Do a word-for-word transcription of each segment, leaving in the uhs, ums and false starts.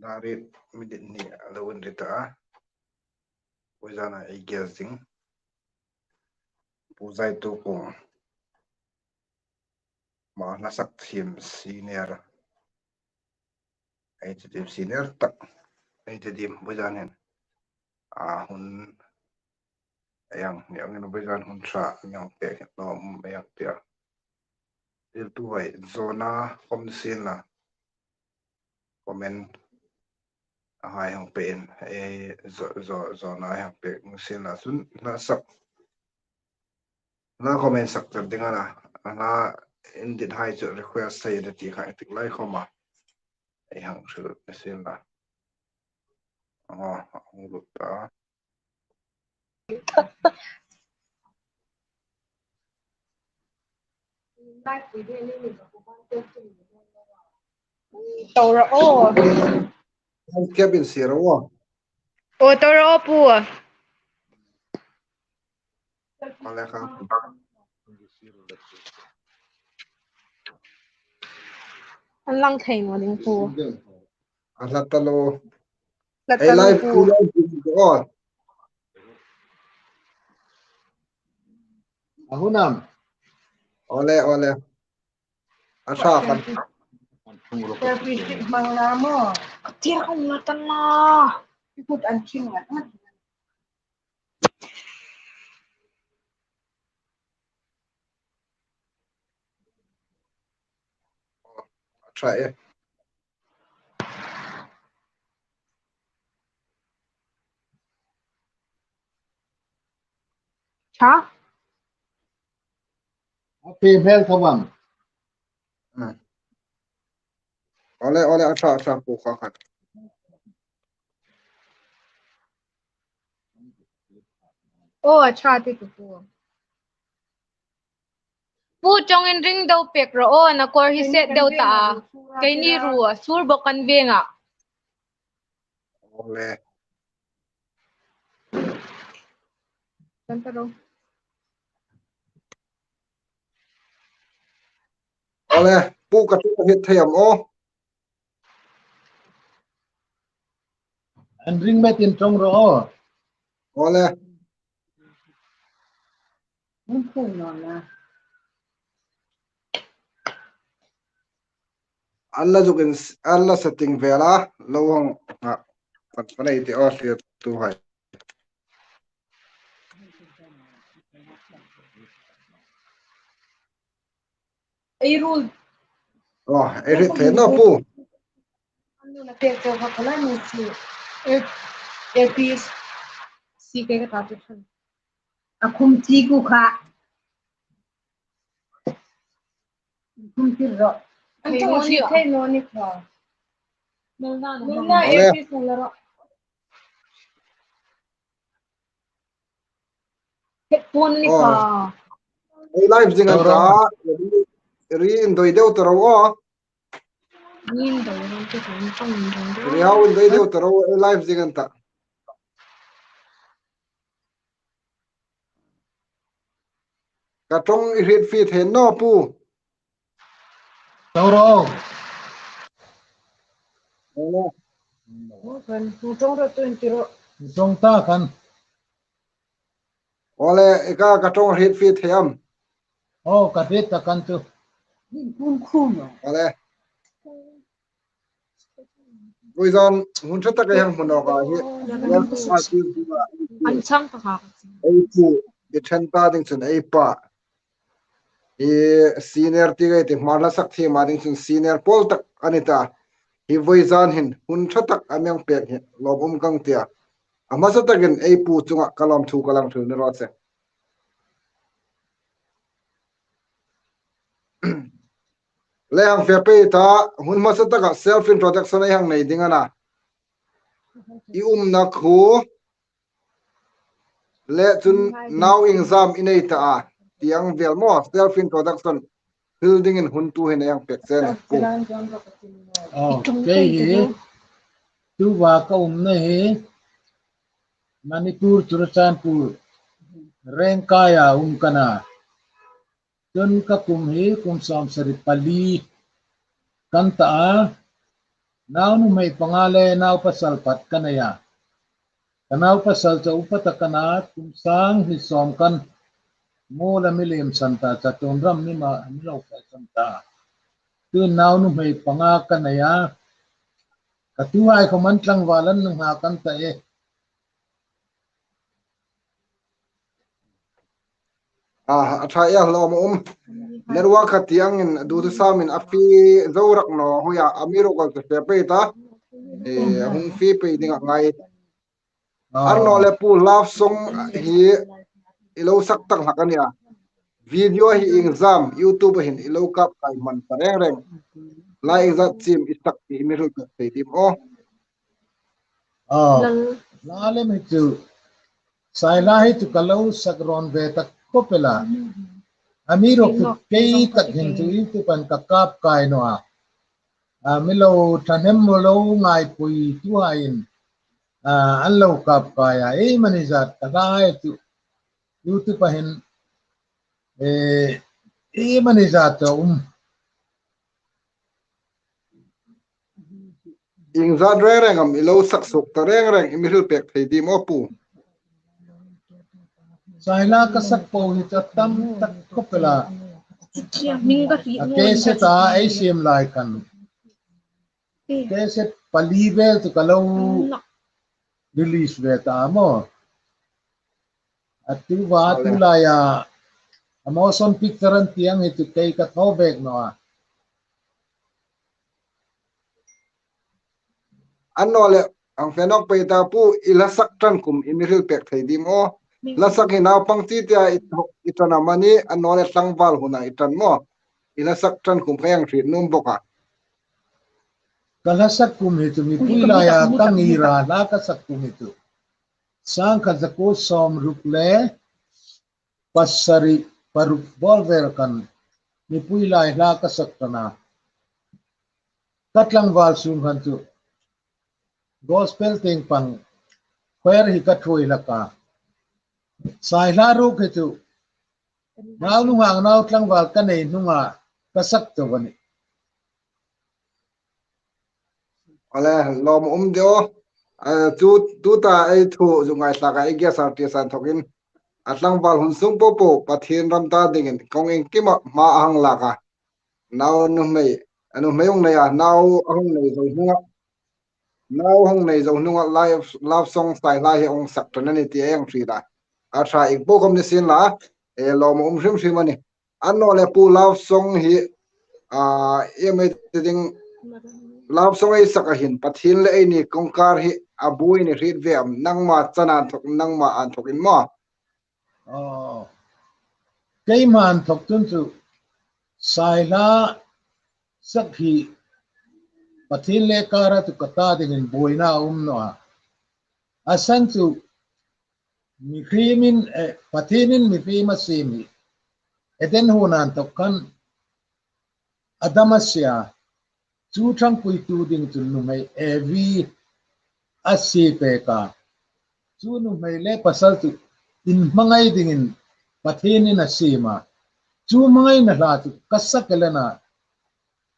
Nari minute hni a lo inri ta a. Vawizana ei guest ding Pu Zaitukuong, Hmarhlasak Thiem senior, ei ti dim senior tak, ei ti dim vawizan hin a hun ei ang ni angin vawizan hun ṭha mi hang pek hi lawm ei ang tia. Zirtuhai zawna khawm ni sien la, comment a hai hang pe in, ei zo, zo, zawna hai hang pek ni sien la, chun hla sak, hla comment sak tar ding a na, hla indit hai chu request thei a ni ti kha tik lai khawma ei hang hril ni sien la. Aw, a hung lut ta. Tora o. Kep in sir o. O, tora o pu. Awle kha. An lang thei naw ding pu. A hla ta lo. Hla ta lo pu. Ei live pu lo pu. A hun am? Awle, awle. A ṭha khan. Selfie stick hmang la maw. Ka tir ka hung la ta na. I kut an thing ngat ngat. A ṭha e. Ṭha? A pe hmel tho am? Hmm. Awle, awle, a ṭha, a ṭha, pu kha khan. O, a ṭha ti tu pu. Pu, ṭawng inring deu pek rawh aw, na kawr hi set deu ta a. Keini ruo, sur bawk kan veng a. Awle. Kan ta ro. Awle, pu ka ṭawng hriet thei am aw? An ring met in ṭawng rawh aw. Awle. An la zuk in, an la setting vel a, lo hang, a, kan, kan ei ti aw, hriettuhai. Ei ruol. Oh, ei hriet thei naw pu. An nu na pek cheu kha kala ni si. E, e pi si ke ka ta tu khan. A khum ti ku kha. Khum ti ro. An thei naw ni, thei naw ni kha. Nol na, nol na, e pi sa la ro. Hek pun ni ka. Ei live zing an ta. Ri, ri indoi deu ta ro aw. Ri indoi ro te kan tong indoi ro. Ri hau indoi deu ta ro, ei live zing an ta. Ka ṭawng i hriet fie thei naw pu. Ṭawng ro. Ṭawng ro. Kan, ṭawng ro tu in ti ro. Ṭawng ta kan. Awle, i ka, ka ṭawng hriet fie thei am? Aw, ka hriet ta kan tu. Kum khum. Awle. Vawizan hun ṭha tak ei hang hmu nawk a hi. An chang ta kha. Ei pu, i ṭhen ta ding chun ei pa. I senior ti ngai ti, Hmarhlasak Thiem a ding chun senior pawl tak a ni ta. Hi vawizan hin hun ṭha tak a mi hang pek hi lawm um ka tia. A hmasa takin ei pu chunga ka lawmthu ka lang hril ni raw se. Le hang fe pei ta, hun hmasa taka self introduction ei hang nei ding a na. I umna khuo, le chun nau iengzam i nei ta a, ti ang vel maw, self introduction hril dingin hun tu hin ei hang pek che a nih. Aw, kei hi, tuta ka umna hi Manipur, Churachandpur, Rengkai-a um ka nih. Chun ka kum hi kum sawmsari pali ka ni ta a. Nau nuhmei panga le nau pasal pakhat ka nei a. Ka nau pasal chu upa tak a na, kum sang hni sawm khan Muola mi liem san ta, Chatuon ram mi ma, mi lo fai san ta. Tuhin nau nuhmei panga ka nei a. Ka tuhai khawm an tlangval an hung nghak an ta e. A, a ṭha e, lawmum. Network a ti angin, dutu samin a fie zo rak naw, huia, amiruokchu fie pei ta. E, hung fie pei ding a ngai. A. Annawleh Pu, love song hi i lo sak tak hlak a nia. Video hi iengzam, YouTube-a hin i lo kap kai hman ta reng reng. Lai iengzat chiem i sak ti i mi hril pek thei dim aw. A. Hla lem hi chu. Saihla hi chu ka lo sak rawn ve tak khawp el a. Amiruokchu kei tak hin chu YouTube-a hin ka kap kai naw a. A, mi lo thahnem lo ngaipui tuhaiin, a, an lo kap kai a. Ei mani zat ka hla hai chu YouTube-a hin, e, ei mani zat a um. Iengzat reng reng am i lo sak suok ta reng reng i mi hril pek thei dim aw Pu. Saihla ka sak po hi chu a tam tak khawp el a. A cassette-a ei siem lai khan. Cassette pali vel chu ka lo release ve ta maw. A tu va tu laia, a motion picture an ti ang hi chu kei ka thaw bek naw a. Annawleh, hang fe nawk pei ta Pu, i hla sak ṭan kum i mi hril pek thei dim aw. Hla sak hi naupang chi tia i, i ṭan am a ni, annawleh tlangval huna i ṭan maw. I hla sak ṭan kum kha hang hriet nuom bawk a. Ka hla sak kum hi chu mipui laia ka ngir a, hla ka sak kum hi chu. Sangkhat zakuo sawmruk le pasari paruk bawr vel khan mipui lai hla ka sak ṭan a. Ka tlangval sung khan chu gospel tieng pang choir hi ka ṭhuoi hlak a. Saihla ruok hi chu nau nunghak nau tlangval ka nei hnunga ka sak chau a nih. Ale, lawmum de aw. Eh, chu, tuta ei thu zuk ngaithlak a, ei guest artist a inthokin, a tlangval hun sung popo Pathien ram ta dingin kong iengkima hma a hang lak a. Nau nuhmei, a nuhmei hung nei a, nau a hung nei zo hnunga, nau hung nei zo hnunga love, love song Saihla hi hung sak ṭan a nih ti ei hang hriet a. A ṭha iengpo khawm ni sien la, e, lawmum hrim hrim a nih. Annawleh Pu, love song hi, a, em ei ti ding, love song ei sak a hin Pathien le eini kawngkar hi a buoi ni hriet ve am, nangma chana inthok, nangma inthok in maw? Aw. Keima inthok chun chu Saihla sak hi Pathien le kara chu ka ta dingin buoina a um naw a. A san chu mihriemin, eh, Pathienin mihriem a siem hi Eden huona inthok khan Adam a sie a, chu ṭhangpuitu ding chun nuhmei Evi a sie pek a. Chu nuhmei le pasal chu inhmangai dingin Pathienin a siem a. Chu hmangaina hla chu ka sak el a na,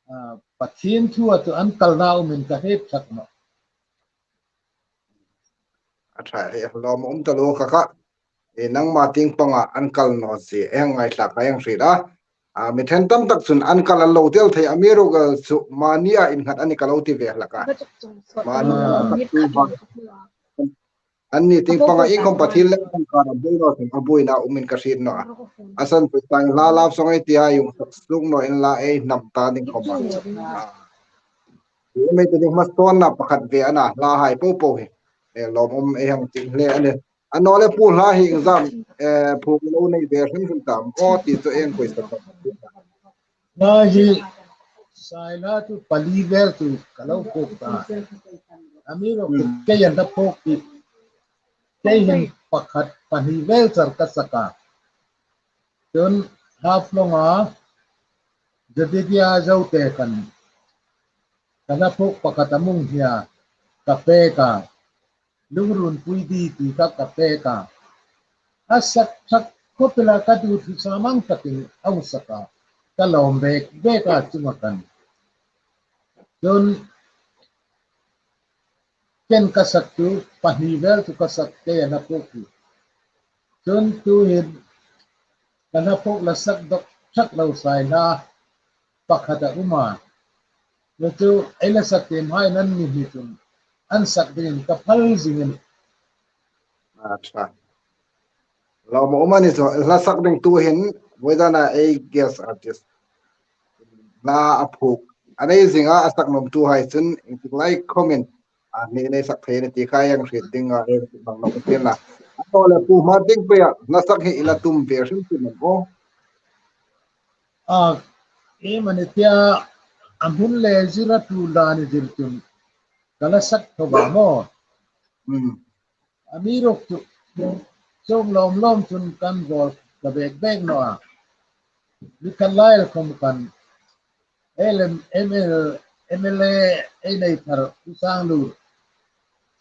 a, Pathien thua chu an kalna umin ka hriet sak nawh. A ṭha e, lawmum taluo kha kha. E, nangma tieng panga an kal naw zie, ei hang ngaithlak a, ei hang hriet a. A, mi ṭhen tam tak chun an kal an lo tel thei, amiruokchu mani a innghat a ni ka lo ti ve hlak a. Mani a, anni tieng panga iengkhawm Pathien le kawngkar a buoi naw chun a buoina umin ka hriet naw a. A san chu Saihla love song ei ti hai hung sak suok naw inla ei hnam ta ding khawm a. A. Ei mi ti ding hmasawnna pakhat ve a na, hla hai popo hi. E, lawmum ei hang ti hle a nih. Annawleh Pu, hla hi iengzam, e, phuok lo nei ve hrim hrim ta am aw ti chu ei hang question ta. Hla hi Saihla chu pali vel chu ka lo phuok ta. Amiruokchu, hmm, kei a hla phuok hi, kei hin pakhat pahni vel char ka sak a. Chun Haflonga Jedidia Zote khan ka hla phuok pakhat a hming hi a ka pek a. Lungrun Puidi ti kha ka pek a. A sak ṭha khawp el a, ka duthusam ang takin a hung sak a. Ka lawm bek bek a chunga khan. Chun Ken ka sak chu pahni vel chu ka sak, kei a hla phuok hi. Chun tuhin ka hla phuok la sak dawk ṭhak lo, Saina pakhat a um a. Chu chu ei hla sak tiem hai nan ni hi chun an sak dingin ka phal zing a nih. Acha. Lawmum a ni chu, hla sak ding tuhin, vawizana ei guest artist hla a phuok a nei zinga, a sak nuomtuhai chun iengtik lai comment a nei, nei sak thei a nih ti kha ei hang hriet ding a, ei hang hmang nawk ding a. A naw leh Pu Hmartiengpeia hla sak hi i la tum ve hrim hrim am aw? A, iem a ni tia, a hmun le zira tu la ni zir chun ka la sak tho a maw. Hmm. Amiruokchu, chuong lawm lawm chun kan vawl ka bek bek naw a. Mi khat lai khom kan L M, M L, M L A ei nei thar Pu Sanglur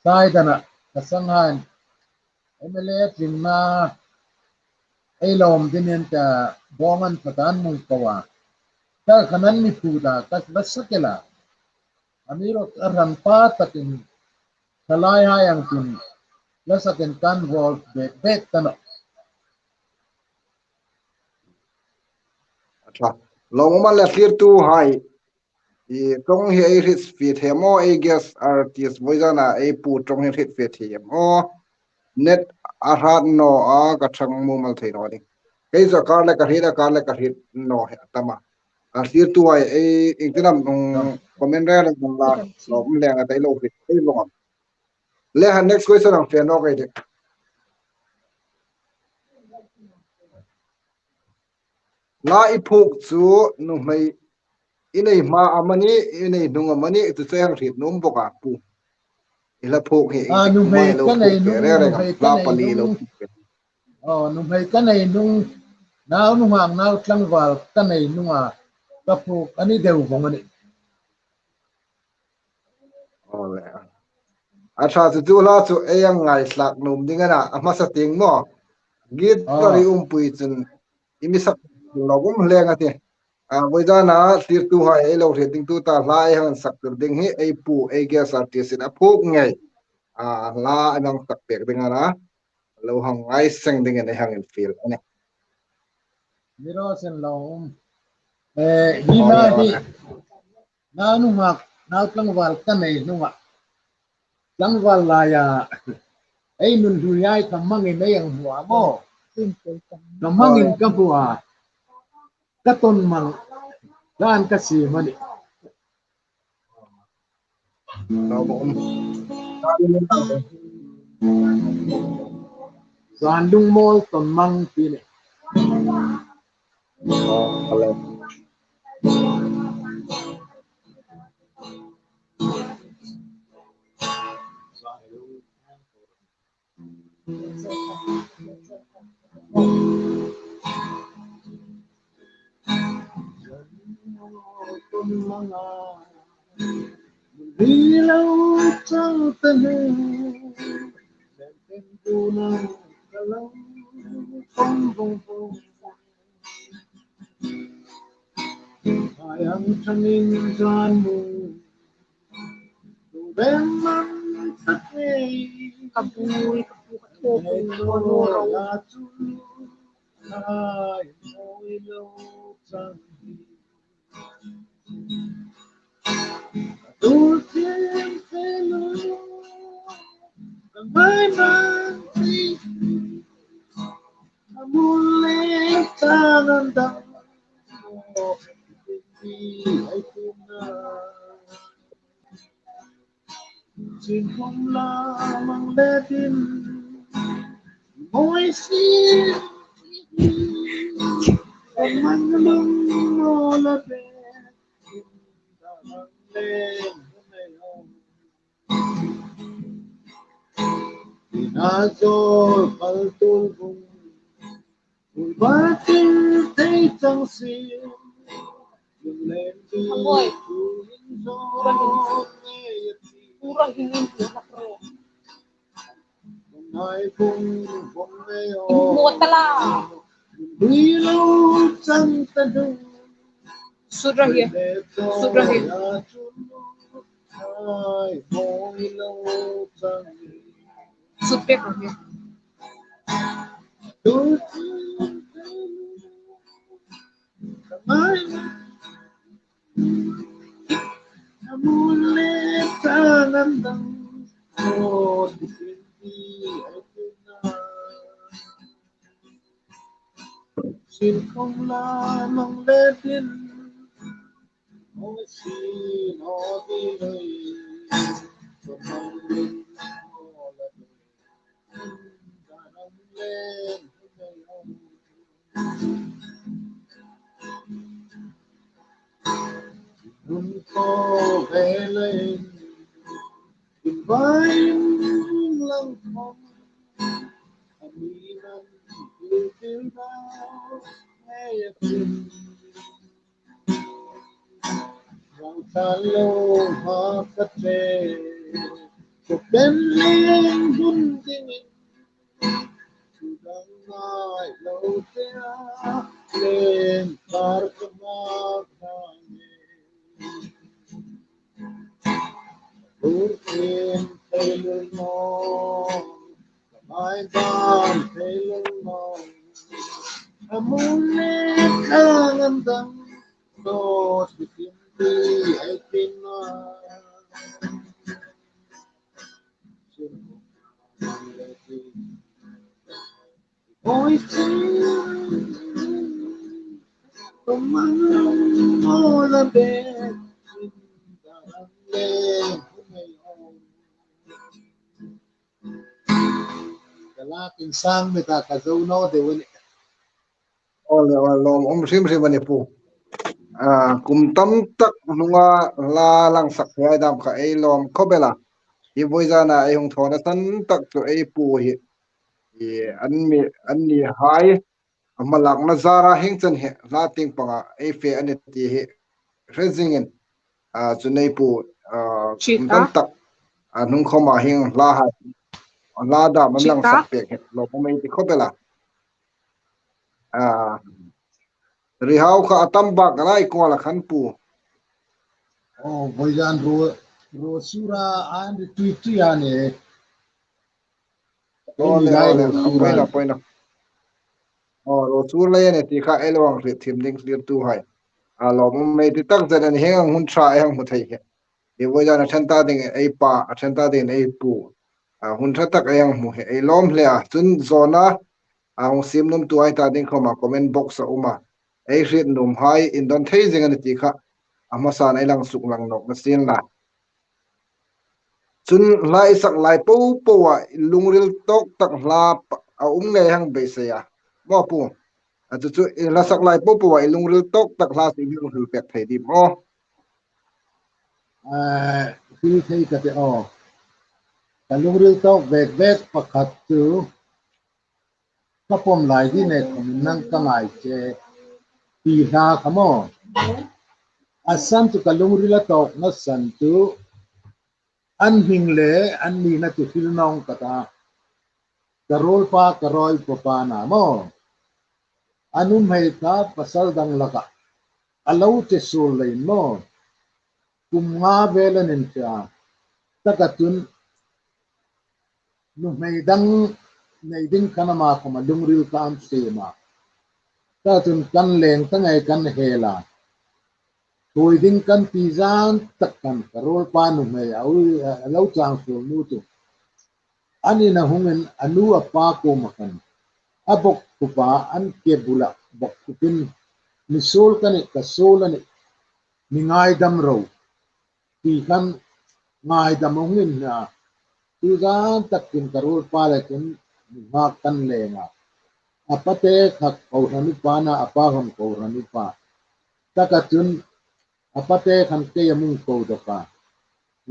Saidana ka sang han M L A tlingna ei lawm dingin ta bawng an pha tan mung ko a. Ta khan an mi phu ta ka la sak el a. Amiruokchu a hran pa takin ka lai hai ang chun la sakin kan vawl bek bek ta nawh. Acha. Lawmum a ni le thlirtuhai. I ṭawng hi ei hriet fie thei am aw, ei guest artist vawizana ei pu ṭawng hi hriet fie thei am aw? Net a hrat naw a, ka ṭhang mumal thei naw a nih. Kei chu a kar le ka hriet, a kar le ka hriet naw hi a tam a. A thlirtuhai ei iengtin am, um, comment reng reng la, lawm leng a ta ei lo hriet, ei vawng am. Le han next question ang fe nawk ei tih. Hla i phuok chu nuhmei i nei hma amanih, i nei hnung amanih, chu chu ei hang hriet nuom bawk a pu. I hla phuok hi a, nuhmei ka nei hnung, nuhmei ka nei hnung. Aw, nuhmei ka nei hnung, nau nunghak nau tlangval ka nei hnunga ka phuok a ni deu vawng a nih. Aw le. A ṭha chu chu hla chu ei hang ngaithlak nuom ding a na, a hmasa tieng maw. Guitar i umpui chun i mi sak lo um hleng a tih. A, vawizana thlirtuhai ei lo hriet ding tuta hla ei hang sak tir ding hi ei pu, ei guest artist-in a phuok ngei. A, hla ei hang sak pek ding a na. Lo hang ngai seng dingin ei hang infiel a nih. Mi raw seng lo um. Eh, hi hla hi. Nau nunghak, nau tlangval ka nei hnunga. Tlangval laia ei nun hluiai ka hmangin ei hang hmu a maw. Ka hmangin ka hmu a. Ka ton hmang dan ka siem a nih. Zan lungmawl ton hmang ti a nih. Ka bul, ka bul, ka thawk, ka bul, ka bul. Chin hum la mang le tin, moi si, mang lung mo la be, mang le mo. Ina zo pal tul hum. Hmoi. Ura hin. Hmoi tala. Sudra hi. Sudra hi. Ai, moi lo chang. Sut pek ro hi. Tu mai. Amun le chang an dang. Oh, this is the idea. Sin kong la mang le din. Oh, sin, oh, di, oh, di. Rau ta lo ha ka te, ko pen ling hun dingin, tu dang ngai lo te a, leng kar ka ma ka nge. Ur kin thei lo no, ka mai dam thei lo no, amun le ka ngam dam. Ka lak insang mi ta ka zo naw deu a nih. Aw le, aw, lawmum hrim hrim a nih, Pu. A, kum tam tak hnunga hla lang sak hai dam kha ei lawm khawp el a. Hi vawizana ei hung thawna san tak chu ei pu hi, hi an mi, an ni hai a hmalakna zara hieng chen hi hla tieng panga ei fe a nih ti hi hre zingin, a, chu ei pu, a, kum tam tak, a, hnung khawma hieng hla hai, hla dam an lang sak pek hi lawmum ei ti khawp el a. A, rihau kha a tam bak lai kual a khan, Pu. Aw, vawizan ro, ro sura an ri tui tui a nih. Aw le, aw le, a poi naw, poi naw. Aw, ro sur lei a nih ti kha ei lo hang hriet thiem ding hlir tu hai. A lawmum ei ti tak zet a nih, hieng ang hun ṭha ei hang hmu thei hi. Hi vawizan a ṭhen ta ding ei pa, a ṭhen ta ding ei pu. A, hun ṭha tak ei hang hmu hi ei lawm hle a. Chun zawna, a, hung siem nuom tu hai ta ding khawma comment box a um a. Ei hriet nuom hai indawn thei zing a nih ti kha a hmasan ei lang suklang nawk naw sien la. Chun hla i sak lai po po a i lungril tawk tak hla pa, a um ngei hang beisei a. Maw Pu. A chu chu i hla sak lai po po a i lungril tawk tak hla si mi hung hril pek thei dim aw. A, hril thei ka ti aw. Ka lungril tawk vek vek pakhat chu ka pawm lai ding nei khawmin nang ka ngai che ti hla kha maw. A san chu ka lungrila tawkna san chu an hming le an nina chu hril nawng ka ta. Ka ruolpa ka rawi pawpa na maw. A nuhmei ta pasal dang laka a lo che suol leiin maw. Kum nga vel an inṭhe a. Taka chun nuhmei dang nei ding khan ama khawma lungril ka am siem a. Taka chun kan leng ta ngei kan hel a. Thuoi ding kan ti zan tak khan ka ruolpa nuhmei a u, a lo chang suol nu chu. An ina hungin a nu a pa kuoma khan a bawkkhupa an ke bula bawkkhup in, mi suol ka nih, ka suol a nih, mi ngaidam ro ti khan ngaidam a hung inhni a. Tu zan takin ka ruolpa le chun mi nghak kan leng a. A pa te kha kohran upa na, a pa khan kohran upa. Taka chun a pa te khan kei a mi ko dawk a.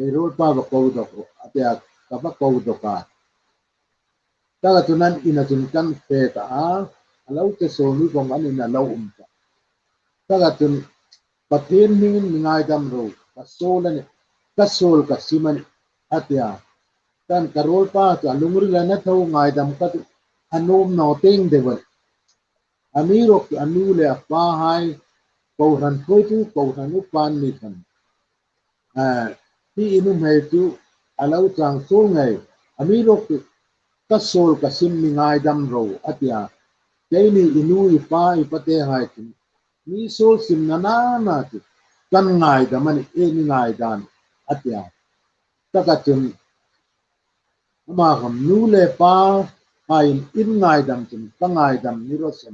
Ei ruolpa va ko dawk, a tia ka va ko dawk a. Taka chun an ina chun kan fe ta a, a lo che suol nu khawm an ina lo um ta. Taka chun Pathien hmingin mi ngaidam ro, ka suol a nih, ka suol ka sim a nih, a tia. Taka chun ka ruolpa chu a lungrila na tho ngaidam ka ti, a nuom naw tieng deu a nih. Amiruokchu a nu le a pa hai, kohran thuoitu, kohran upa an ni khan. A, hi i nuhmei chu a lo chang suol ngei, amiruokchu ka suol ka sim mi ngaidam ro, a ti a. Keini i nu, i pa, i pate hai chun mi suol simna nana chu kan ngaidam a nih, ei mi ngaidam, a ti a. Taka chun ama khan, nu le pa haiin in ngaidam chun ka ngaidam ni raw se,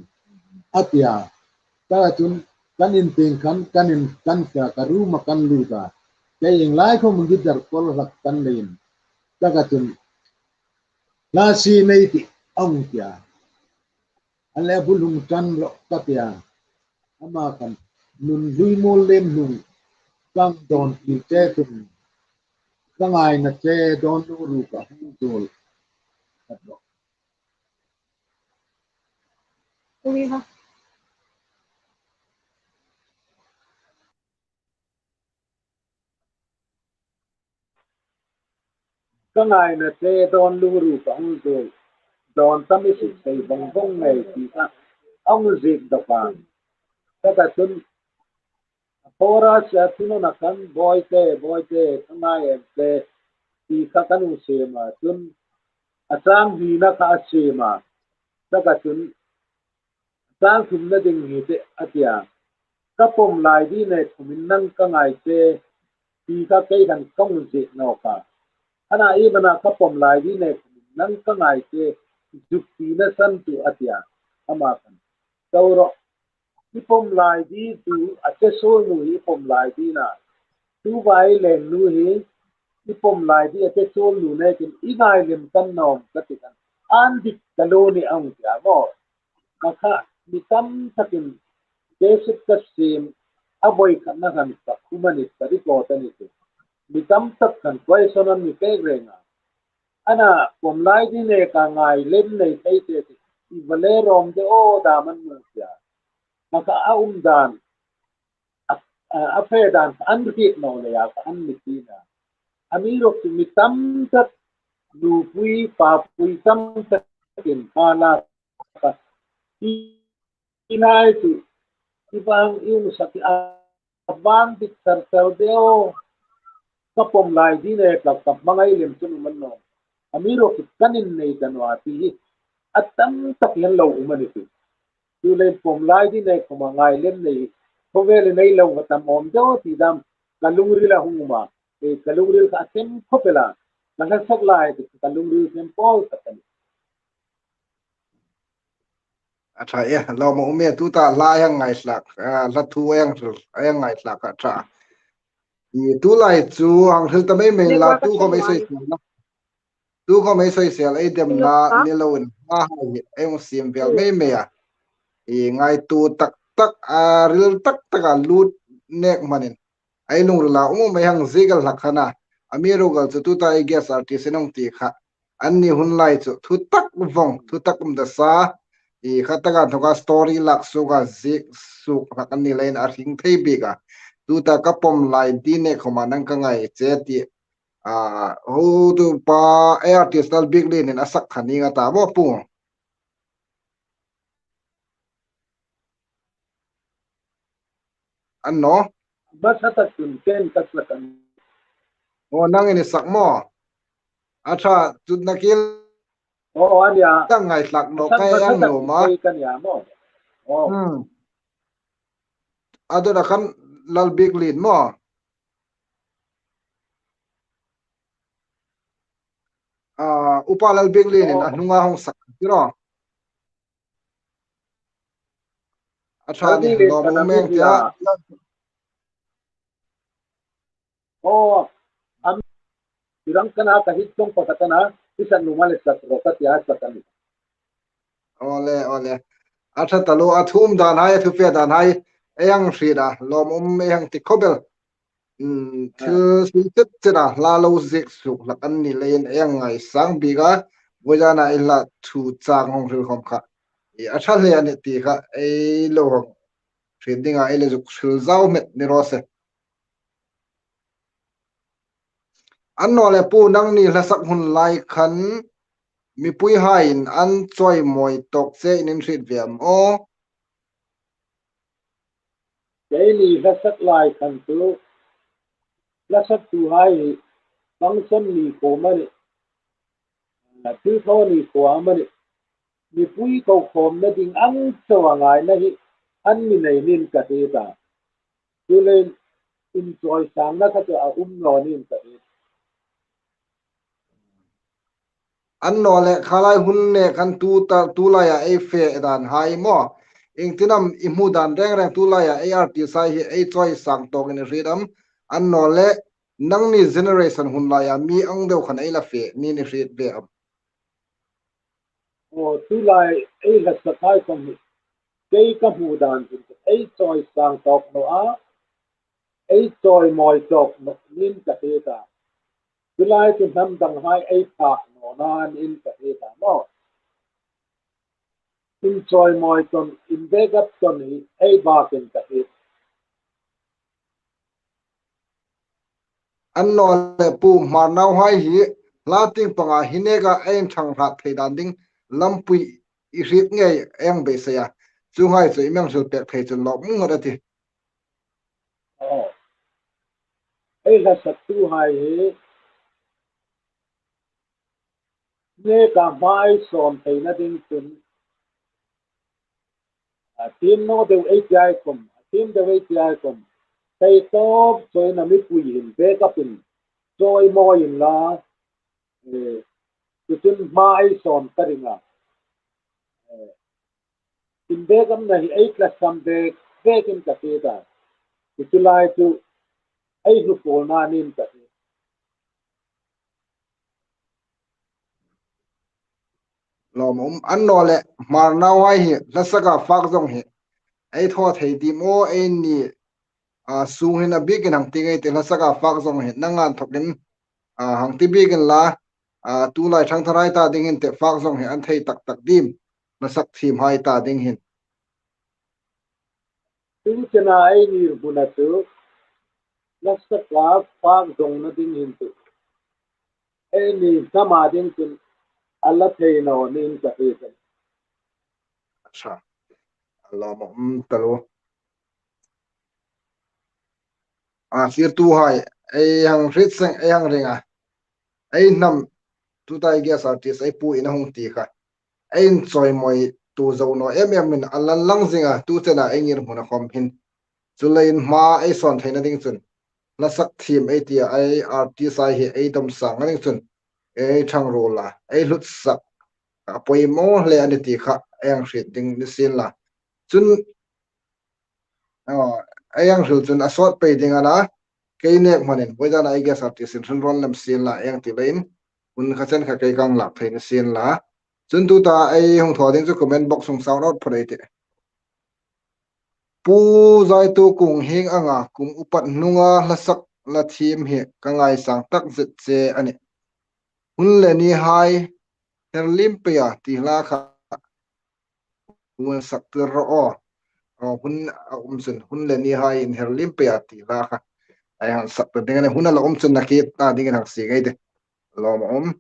a ti a. Taka chun kan in tieng khan kan in kan fe a, ka room-a kan lut a. Kei ieng lai khom guitar kol hlak kan leiin. Taka chun, "Hla sie ei tih," a hung ti a. A le, "Bul hung ṭan rawh," ka ti a. Ama khan, "Nun hlui muol lem hnung, ka dawn ti che chun, ka ngaina che dawn lu ru ka hung zuol." Ui ha. Ka ngaina che dawn lu ru ka hung zuol. Dawn tam i suk sei vong vong ngei ti kha a hung ziek dawk a. Taka chun a chorus-a thu nuna khan, "Bawite, Bawite, ka ngai em che," ti kha kan hung siem a. Chun a chang hnina kha a siem a. Taka chun, "Chang thumna ding hi teh," a ti a. "Ka pawm lai ding nêk khomin nang ka ngai che," ti kha kei khan ka hung ziek nawk a. Ana, "Iem a na ka pawm lai ding nêk khomin nang ka ngai che, zuk tina san chu," a ti a. Ama khan, "Ṭha rawh, i pawm lai ding chu a che suol nu hi i pawm lai ding a. Tu vai leng nu hi i pawm lai ding a che suol nu nêkin i ngai lem kan nawm," ka ti khan, "An dik taluo ni," a hung ti a maw. Kha kha mi tam takin cassette ka siem a, voi khatna khan ka khum a nih, ka record a nih chu. Mi tam tak khan question an mi pek reng a. Ana, pawm lai ding nêka ngai lem nei thei te ti, i va le rom de aw dam an nu tia. Kha kha a um dan, a, a, a fe dan an hriet naw leia an mi ti a. Amiruokchu mi tam tak, nupui papui tam takin hma la ka ti, ti lai chu, ti vang i hung sak a, a vang dik sar sar de aw. Ka pawm lai ding nêk ka hmangai lem chun um a ni naw. Amiruokchu kan innei ta naw a ti hi a tam tak hian lo um a ni chu. Chuleiin pawm lai ding nêk khoma ngai lem nei, khawvelin ei lo va tam awm de aw ti dam ka lungrila hung um a. E, ka lungril kha a sem khawp el a. Ka hla sak lai chu ka lungril sem pawl tak a ni. A ṭha e, lawmum e, tuta hla a hang ngaithlak, a, hla thu a hang hril, a hang ngaithlak a ṭha. I, tulai chu hang hril ta mei mei la, tu khom ei sawi sel na. Tu khom ei sawi sel ei demna ni loin, a hai hi ei hung siem vel mei mei a. I, ngaituo tak tak a, ril tak tak a lut nêk hmanin, ei lungrila um um ei hang ziek el hlak khan a. Amiruokchu tuta ei guest artist-in hung ti kha, anni hun lai chu thu tak vawng, thu tak um ta sa, i, kha taka thawka story lak suoka ziek suok hlak an ni leiin a hring thei bik a. Tuta ka pawm lai ding nêk khoma nang ka ngai che ti, a, hotupa, e, artist Lalbiklienin a sak kha ning a ta maw pu? An naw? Hmasa tak chun ken ka sak a. Aw, nangin i sak maw? A ṭha, chu nakin. Aw, a nia. Ka ngaithlak naw, ka hmasa tak nuom a. Ka nia maw. Aw. Hmm. A dawta khan Lalbiklien maw? A, Upa Lalbiklienin a hnunga hung sak ti rawh. A ṭha ni, lawmum e tia. Aw, am, tirang kana ka hit tong pakhat ana, i sak nuom a le sak rawh ka tia sak a ni. Awle, awle. A ṭha taluo, a thu um dan hai, a thu fe dan hai, ei hang hriet a, lawmum ei hang ti khawp el. Hmm, thil hriet chet chet a hla lo ziek suok hlak an ni leiin ei hang ngaisang bik a, vawi zana ei hla thu chang hung hril khom kha, i, a ṭha hle a nih ti kha ei lo hang hriet dinga ei le zuk hril zau met ni raw se. An naw le pu, nangni hla sak hun lai khan mipui haiin an chawimawi tawk che in in hriet ve am aw? Keini hla sak lai khan chu hlasaktuhai hi function ni khawm a nih, thilthaw ni khawm a nih, mipui ko khawmna ding ang chauh a ngaina hi an mi nei niin ka hriet a. Chuleiin inchawisangna kha chu a um naw niin ka hriet. Annawleh khalai hun ne kan tu ta, tu laia ei fe dan hai maw, iengtin am i hmu dan reng reng tu laia ei artist hai hi ei chawisang tawkin i hriet am? Annawleh nangni generation hun laia mi ang deu khan ei la fe niin i hriet ve am? Aw, tu lai ei hla sak hai khan hi kei ka hmu dan hin ei chawisang tawk naw a, ei chawimawi tawk naw niin ka hriet a. Chu lai chu hnam dang hai ei phak nawna niin ka hriet a maw. Inchawimawi ton, inbek up ton hi ei bakin ka hriet. Annawleh Pu, Hmar nauhai hi hla tieng panga hi neka ei inṭhang hlat thei dan ding lampui i hriet ngei ei beisei a. Chuhai chu i mi hril pek thei chun lawm ngat a tih. Aw. Ei hlasaktuhai hi neka hma ei sawn theina ding chun, a thiem naw deu ei ti ai khawm, a thiem deu ei ti ai khawm, thei tawp chawina mipui hin bek up in chawimawi inla, eh, chu chun hma ei sawn ka ring a. Eh, inbek upna hi ei tlasam bek bekin ka hriet a. Chu chu lai chu ei hlu pawlna niin ka hriet. Lawm um. Annawleh Hmar nauhai hi hlasaka fak zawng hi ei thaw thei dim aw, eini, a, sung hin a bikin hang ti ngei ti, hlasaka fak zawng hi nang an thokin, a, hang ti bikin la, a, tu lai ṭhangtharhai ta ding hin te fak zawng hi an thei tak tak dim, hlasak thiemhai ta ding hin? Tu chena ei ngirhmuna chu hlasaka fak zawngna ding hin chu eini hnama ding chun a la thei naw niin ka hriet a. Acha. A lawm um taluo. A, thlirtuhai, ei hang hriet seng, ei hang ring a. Ei hnam, tuta ei guest artist ei pu in a hung ti kha, ei inchawimawitu zo naw em emin a la inlang zing a, tu chena ei ngirhmuna khawm hin. Chuleiin hma ei sawn theina ding chun, hlasak thiem ei tia, ei artist hai hi ei dawmsang a ding chun, ei ṭhang ruol a, ei hlutsak a poimaw hle a nih ti kha ei hang hriet ding ni sien la. Chun, aw, ei hang hril chun a sawt pei ding a na, kei nek hmanin, voizana ei guest artist in hrilruol lem sien la, ei hang ti leiin, hun kha chen kha kei ka hang lak thei ni sien la. Chun tuta ei hung thaw ding chu comment box hung shout out phawt ei tih. Pu Zaitukung hieng anga kum upat hnunga hlasak la thiem hi ka ngaisang tak zet che a nih. Hun le ni hai her liem peia ti hla kha hung saktir ro aw. Aw, hun a um chun, hun le ni hai inher liem peia ti hla kha ei hang saktir ding a nih. Hun a la um chun nakie ta dingin hang sie ngei ei tih. Lawm a um.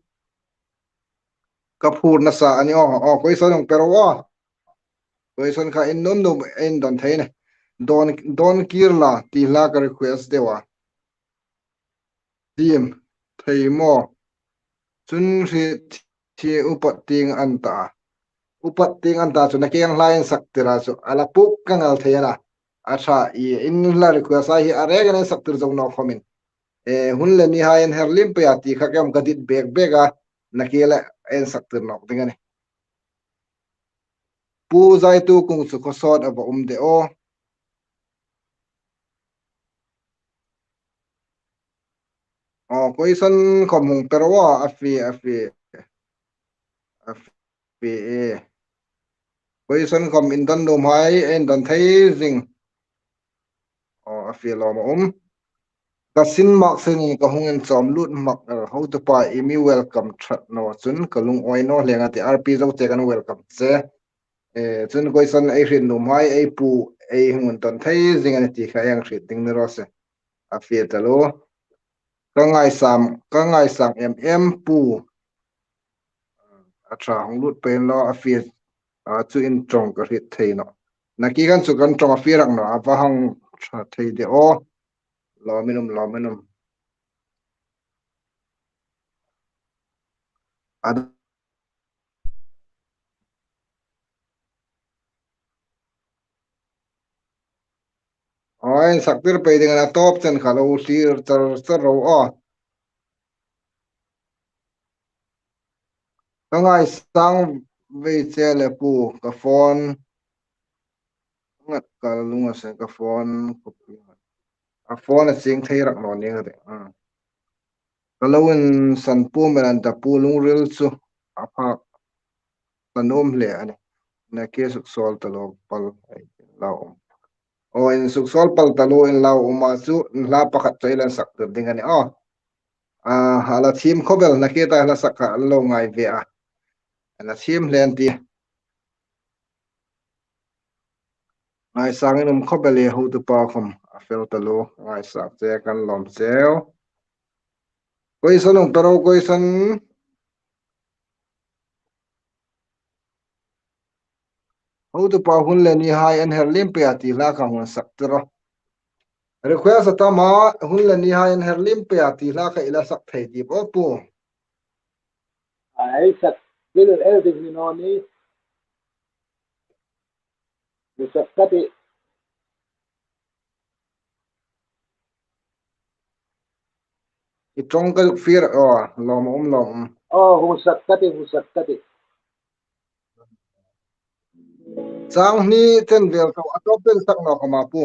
Ka phur nasa a nih aw. Aw, question hung pe ro aw. Question kha innuom nuom ei indon thei a nih. Don, don kir la ti hla ka request deu a. Thiem thei maw? Chun hriet thiem, upat tieng an ta. Upat tieng an ta chu nakie hla in saktir a chu a la puk ka ngal thei a na. A ṭha, i in hla request a hi a rengin ei saktir zo naw khawmin. E, hun le ni hai inher liem peia ti kha kei khawm ka dit bek bek a, nakie le ei saktir nawk ding a nih. Pu Zaitukung chu khawsawt a va um de aw. Aw, question khawm hung pe ro aw, a fie, a fie. A fie e. Question khawm indon nuom hai, indon thei zing. Aw, a fie lawm a um. Ka sin mak sinin ka hung inchawm lut mak el, hotupa i mi welcome ṭhat naw chun ka lungawi naw hle a tih, R P zo che kan welcome che. E, chun question ei hriet nuom hai ei pu ei hung indon thei zing a nih ti kha ei hang hriet ding ni raw se. A fie taluo. Ka ngaisang, ka ngaisang em em pu. A ṭha, hung lut pei naw, a fie, a, chu in ṭawng ka hriet thei nawh. Nakie khan chu kan ṭawng a fie rak naw, a va hang ṭha thei de aw. Lawm in um, lawm in um. A, aw, insaktir pei ding a na, tawp chen kha lo thlir char char ro aw. Ka ngaisang ve che le pu, ka phone ngat ka lung a sen, ka phone, a phone a ching thei rak naw ni ka ti. A. Ka lo insan pu, men an ta pu, lungril chu a phak ta nuom hle a nih. Nakie suksawl ta lo pal, ai, lo um. Aw, insuksawl pal ta lo, in lo um a chu, hla pakhat chu ei la sak tir ding a nih. Aw. A, a la thiem khawp el, nakie ta hla sak kha lo ngai ve a. A la thiem hle an ti. Ngaisang in um khawp el e, hotupa khawm a fel ta lo, ngaisang che kan lawm cheu. Question um pe ro, question. Hotupa, hun le ni hai an her liem pei a ti hla kha hung sak tir ro. Request a tam a, hun le ni hai an her liem pei a ti hla kha i la sak thei di'm aw pu? Ai sak, bil el ding ni naw ni. Hung sak ka ti. I ṭawng ka zuk fir, aw, lawm um, lawm um. Aw, hung sak ka ti, hung sak ka ti. Chang hni chen vel tawh a tawp vel sak naw khawm a pu.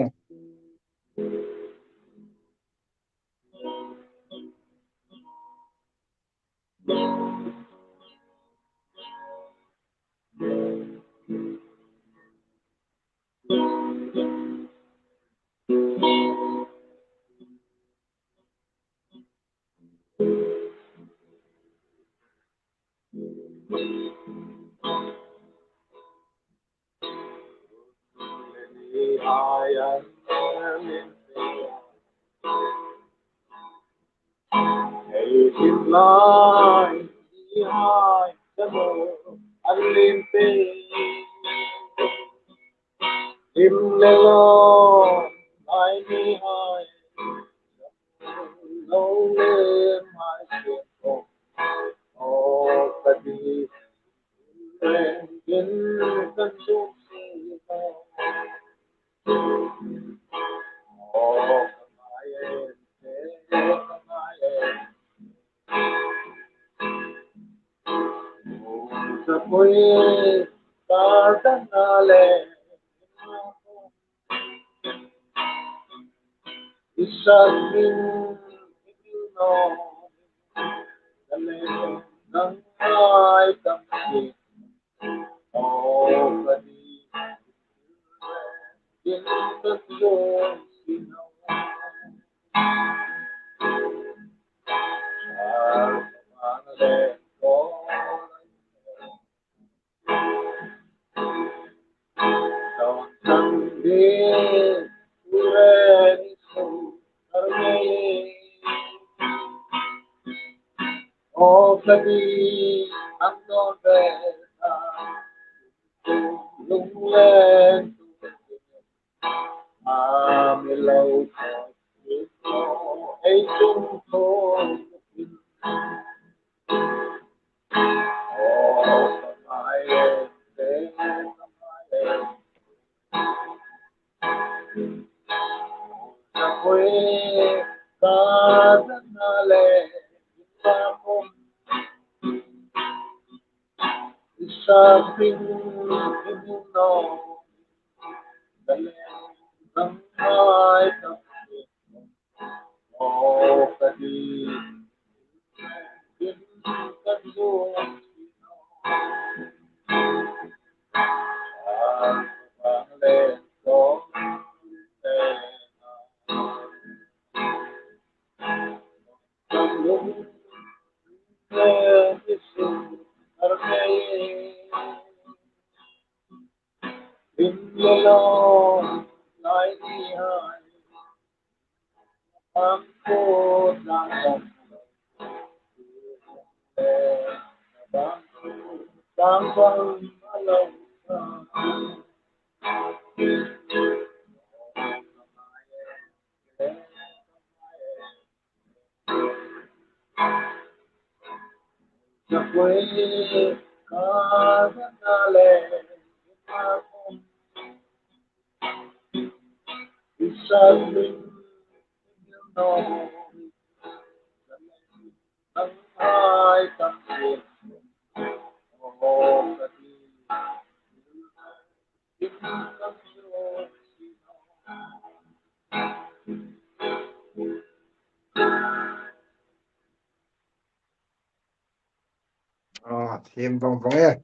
Ah, thiem vong vong e.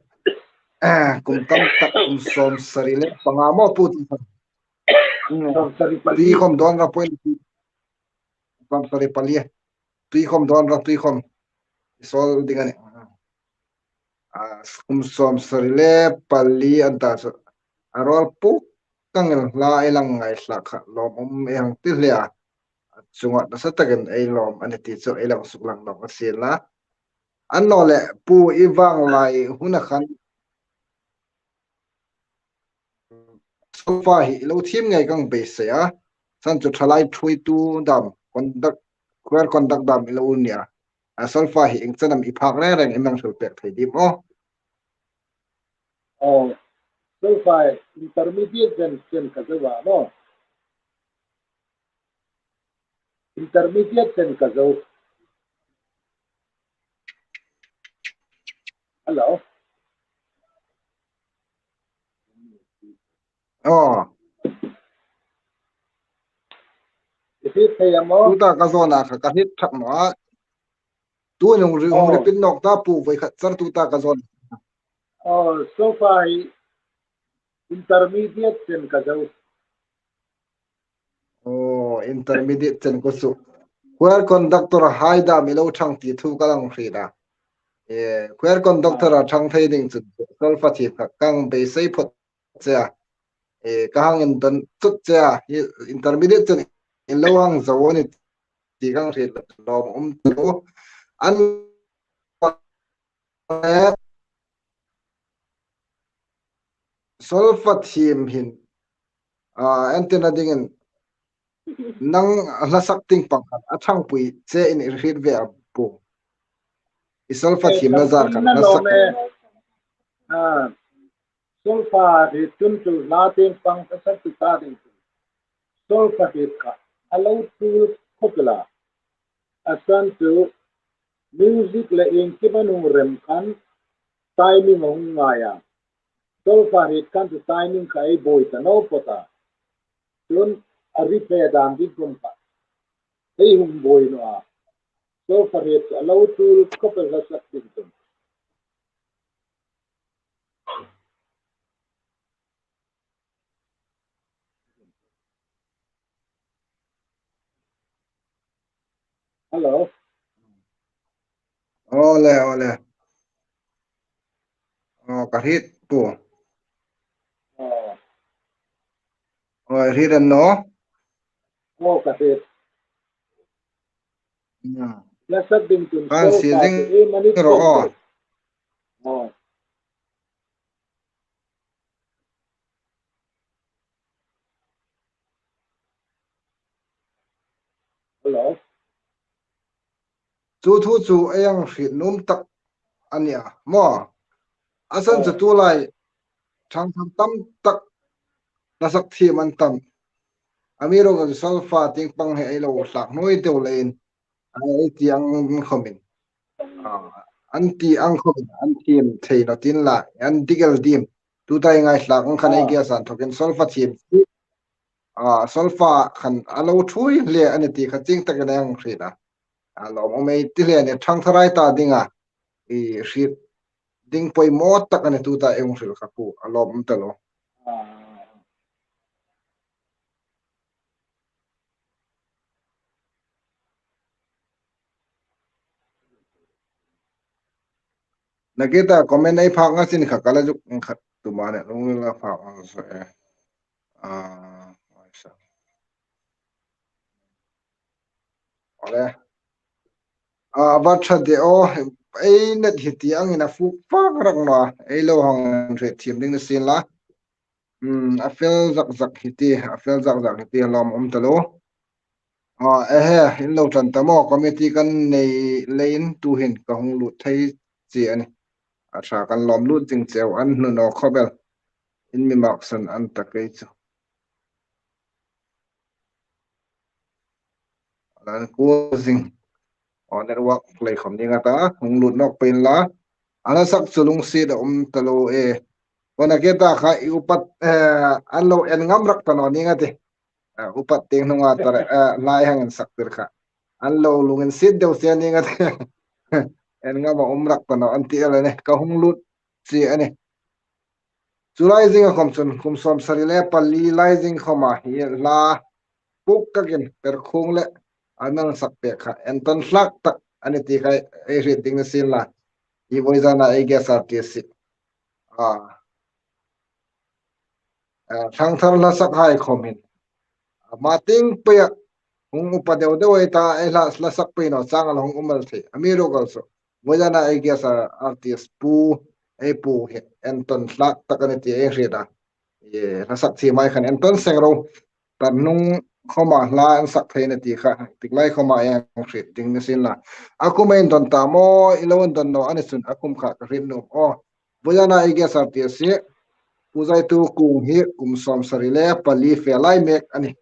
Ah, kum tam tak, kum sawmsari le panga maw Pu Tum. Sawmsari pali. Tui khom dawn ra poi. Sawmsari pali. Tui khom dawn ra, tui khom. Sawl ding a nih. Ah, kum sawmsari le pali an ta chu. A rawl puk kangin hla ei lang ngaithlak kha lawmum ei hang ti hle a. A chunga nasa takin ei lawm a nih ti chu ei lang suklang nawk a sien la. Annawleh Pu, i vanglai huna khan solfa hi lo thiem ngei ka beisei a. San chu thalai thuoitu dam, conduct, choir conduct dam i lo ni a. A solfa hi ieng chen am i phak reng reng i hang hril pek thei dim aw? Oh, solfa intermediate chen chen ka zo a, no? Intermediate chen ka zo. Hello? Oh. I hriet thei am aw? Tuta ka zawn a kha ka hriet thak naw a. Tu nung ri hung Oh. repeat nawk ta Pu, voi khat char tuta ka zawn. Oh, solfa hi intermediate chen ka zo. Oh, intermediate chen ka zo. Choir conductor hai dam i lo thang ti thu ka lang hriet a. Eh, choir conductor a thang thei ding chu solfa thiem kha ka beisei phawt che a. Eh, ka hang indon chut che a. I intermediate chen in lo hang zo a nih ti ka hriet lawmum ta lo. An solfa thiem hin, ah, an tina dingin nang hla sak tieng pang khan a thangpui che in i hriet ve am Pu? I solfa Eh, thiemna zar khan thangpuina hla sak lawm e. Ah, solfa hriet chun chu hla tieng pang hla sak ti ta ding chu. Solfa hriet kha a lo tul khawp el a. A san chu music le iengkim a hung rem khan timing a hung ngai a. Solfa hriet khan chu timing kha ei buoi ta naw phawt a. Chun a replay dan ding kum kha ei hung buoi naw a. Solfa hriet chu a lo tul khawp el hla sak ding chun. Hello. Ole, ole. Oh, ka hriet Pu. Oh. Oh, hriet a naw? Oh, ka hriet. Hmm. Hla sak ding chun kan solfa si ding chu ei mani ro ro. Oh. Hello. Chu thu chu ei hang hriet nuom tak a nih a maw. A san chu Oh. tulai thangthar tam tak hla sak thiem an tam. Amiruokchu solfa tieng pang hi ei lo hlak hnuoi deu leiin, a, ei ti ang khomin. A, an ti ang khomin, an thiem thei naw ti inla, an dik el diem. Tuta ei ngaithlak ang khan ei Ah. ngai san thokin solfa thiem. A, solfa khan a lo thuoi hle a nih ti kha chieng takin ei hang hriet a. A lawmum ei ti hle a nih, thangthar ei ta dinga. I hriet ding poimaw tak a nih tuta ei hung hril kha Pu, a lawmum ta lo. Ah. Nakie ta comment ei phak nga sin kha ka la zuk khat tu ma ne lung la phak ang so e. Ah, ole. Ah, va tha de o, ei net hi ti angin a fuk fak rak naw a, ei lo hang hriet thiem ding ni sien la. Hmm, a fel zak zak hi ti, a fel zak zak hi ti, lawmum ta lo. Ah, ehe, in lo ṭan ta maw, committee kan nei leiin tuhin ka hung lut thei chi a nih. A ṭha, kan lawm lut zing cheu, an hnu naw khawp el. In mi maksan an ta kei chu. An kuo zing. Aw, network hlei khawm ni nga ta, hung lut nawk pei inla. A hla sak chu lungsiet a um ta lo e. Kona ke ta kha i upat, eh, an lo en ngam rak ta naw ni nga ti. Eh, upat tieng hnunga ta re, eh, lai hang insak tir kha. An lo lunginsiet deu se ni nga ti. En ngam a um rak ta naw an ti el a nih. Ka hung lut chi a nih. Chu lai zinga khawm chun kum sawmsari le pali lai zing khawma hi hla puk kakin perkhung le a nang sak pek kha entawn hlak tak a nih ti kha ei hriet ding ni sien la. I vawizana ei guest artist hi. A. A, thangthar hla sak hai khawm hin. A, ma ting peia hung upa deu deu ei ta, ei hla, hla sak pei naw chang a la hung um el thei. Amiruokchu vawizana ei guest artist pu, ei pu hi entawn hlak tak a nih ti ei hriet a. E, hla sak thiem hai khan entawn seng ro. Tar hnung khawma hla an sak thei a nih ti kha, tik lai khawma ei hang hriet ding ni sien la. A kum ei indawn ta maw, i lo indawn naw a ni chun a kum kha ka hriet nuom. Aw, vawizana ei guest artist hi, Pu Zaituokung hi kum sawmsari le pali fe lai mek a nih.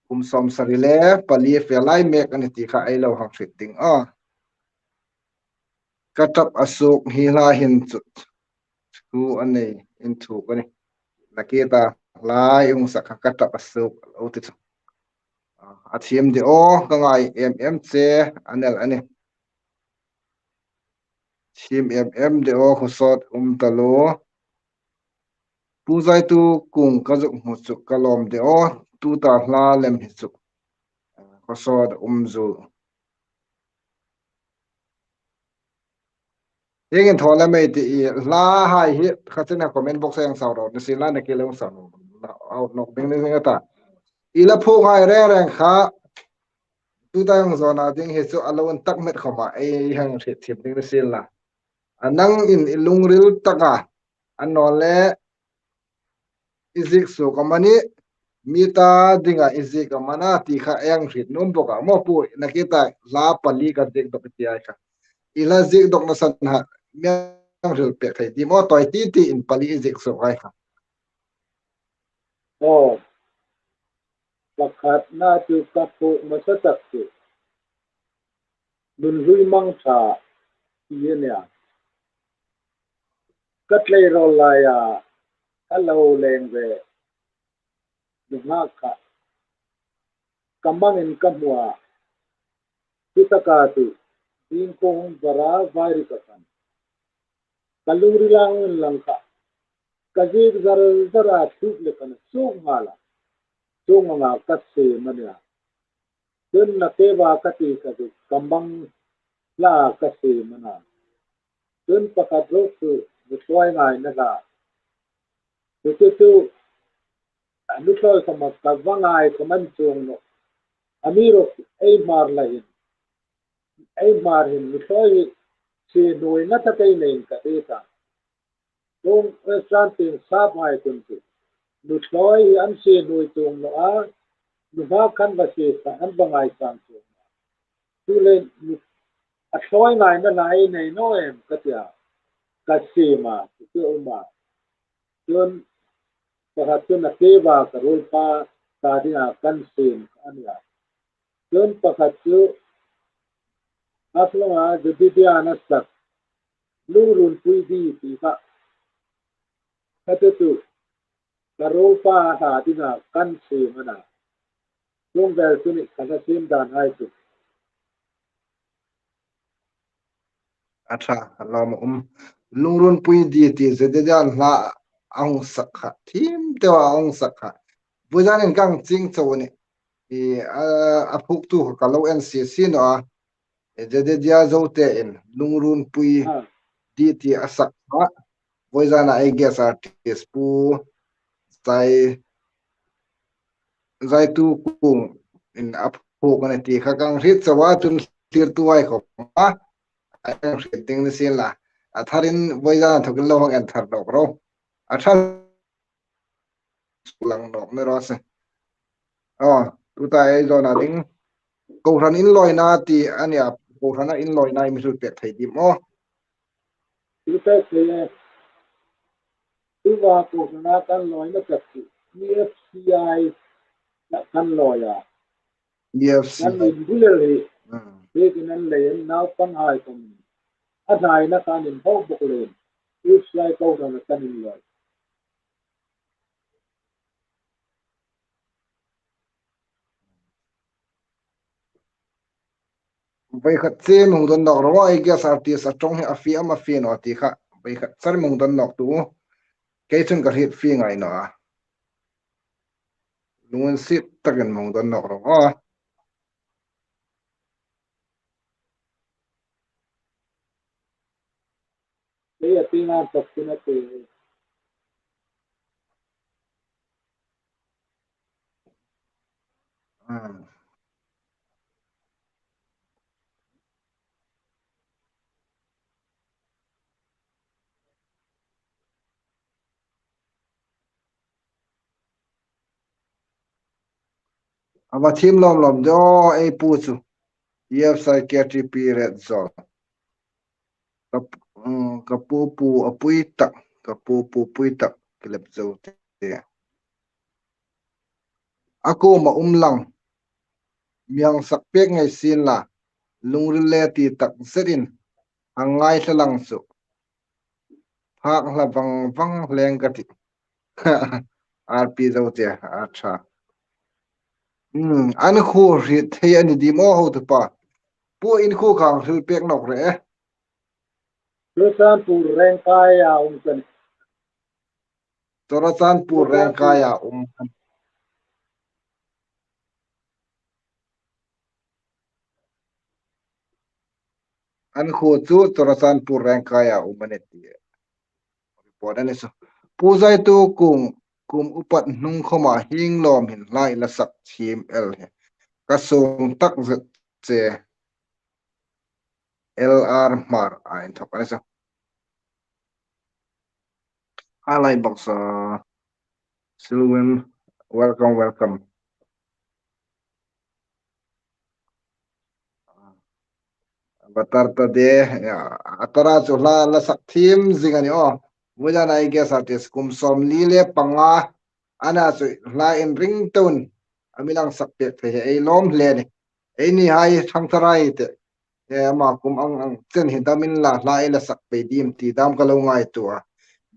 Kum sawmsari le pali fe lai mek a nih ti kha ei lo hang hriet ding a. Ka ṭap a suok hi hla hin chu. Thu a nei inthuk a nih. Nakie ta hla i hung sak kha ka ṭap a suok lo ti chu. A, a thiem de aw, ka ngai em em che, a nel a nih. Thiem em em de aw, khawsawt um ta lo. Pu Zaituokung ka zuk hmu chu ka lawm de aw, tuta hla lem hi chu. Khawsawt um zul. Hieng inthaw lem ei ti i hla hai hi kha chena comment box a hang sau ro ni sien la, nakie lo hang sau ro. Out nawk ding ni sien ta. I la phuok hai reng reng kha tuta hang zawna ding hi chu a lo intak met khawma ei hang hriet thiem ding ni sien la. A nangin i lungril taka a naw le i ziek suok amanih, mi ta dinga i ziek am a na ti kha ei hang hriet nuom bawk a. Maw pu, nakie ta hla pali ka ziek dawk ti hai kha. I hla ziek dawkna san ha, mi hang hril pek thei ti maw, tawi ti ti in pali i ziek suok hai kha. Aw, pakhatna chu ka phuok hmasa tak chu. Nun hlui mang ṭha ti a nih a. Ka tleirawl laia ka lo leng ve nunghak kha ka mangin ka hmu a, chu taka chu ding kawng vara vai ri ka kan. Ka lungrila inlang kha ka ziek zar zar a, thuk le kan suk nga la. Chuong anga ka siem a nih a. Chun nakie va ka ti kha chu ka mang hla ka siem a na. Chun pakhat ruok chu mi thloi ngaina hla. Chu chu chu, a mi thloi khawma ka va ngai ka man chuong nawh. Amiruokchu ei Hmar la hin, ei Hmar hin mi thloi hi sie hnuoina tak ei nei ka ti ta. Tung Western tieng sap hai kun chu, nu thloi hi an sie hnuoi chuong naw a, nunghak khan va sie kha an va ngaisang chuong naw a. Chuleiin nu, a thloi ngaina hla ei nei naw em ka ti a, ka siem a, chu chu a um a. Chun pakhat chu nakie va ka ruolpa ta dinga kan siem a nih a. Chun pakhat chu a tlanga Jedidian a sak Lungrun Pui Di ti kha. Kha chu chu ka ruolpa ta dinga kan siem a na. Chuong vel chu a nih ka hla siem dan hai chu. A ṭha, a lawm a um. Lungrun Pui Di ti Jedidian hla a hung sak kha. Thiem deu a hung sak kha. Vawizan in ka hang chieng chau a nih. I, a, a phuoktu kha ka lo en si si naw a. E, Jedidia Zote in Lungrun Pui Di ti a sak kha. Vawizana ei guest artist Pu Zai, Zaituokung in a phuok a nih ti kha ka hang hriet chau a, chun thlirtu hai khawma a hang hriet ding ni sien la. A tharin vawizan inthokin lo hang en thar nawk ro. A ṭha, lang nawk ni raw se. Aw, tuta ei zawna ding. Kohran inlawina ti a nih a, kohrana inlawina i mi hril pek thei dim aw? Hril pek thei e. Tuta kohrana kan lawina tak chu E F C I kan lawi a. E F C I. Kan inbul el hi. Hmm. Biekin an lei an naupanghai khom. A hnaina kan inhawng bawk leiin E F C I kohrana kan inlawi. Voi khat chie mi hung dawn nawk ro, I guess artist a ṭawng hi a fie am a fie naw ti kha. Voi khat char mi hung dawn nawk tu. Kei chun ka hriet fie ngai naw a. Lunginsiet takin mi hung dawn nawk ro. Kei a tina tak tina te. Hmm. A va thiem lawm lawm de aw, ei pu chu. E F C I K T P Red Zone. Ka, mm, ka pu pu a pui tak, ka pu pu pui tak, kilep zo te. A kuoma um lang. Mi hang sak pek ngei sien la, lungril le ti tak zetin, hang ngai thla lang chu. Phak hla vang vang leng ka ti. R P zo te, a ṭha. Hmm, an khuo hriet thei a ni dim aw hotupa? Pu, in khuo kha hang hril pek nawk ro e. Churachandpur Rengkaia um ka nih. Churachandpur Rengkaia um. An khuo chu Churachandpur Rengkaia um a nih ti. Report a ni chu. Pu Zaitu kung kum upat hnung khoma hieng lawm hin hla i la sak thiem el hi. Ka sung tak zet che. L R Hmar a inthawk a ni chu. Hi, Lightbox, uh, Silwin, welcome, welcome. Avatar ta de, ya, a tara chu hla la sak thiem zing a ni aw. Voizana I guess artist kum sawmli le panga, ana chu hla inring takin a mi hang sak pek thei hi ei lawm hle a nih. Eini hai thangthar hai te. E, ama kum ang ang chen hi damin la hla ei la sak pei dim ti dam ka lo ngaituo a.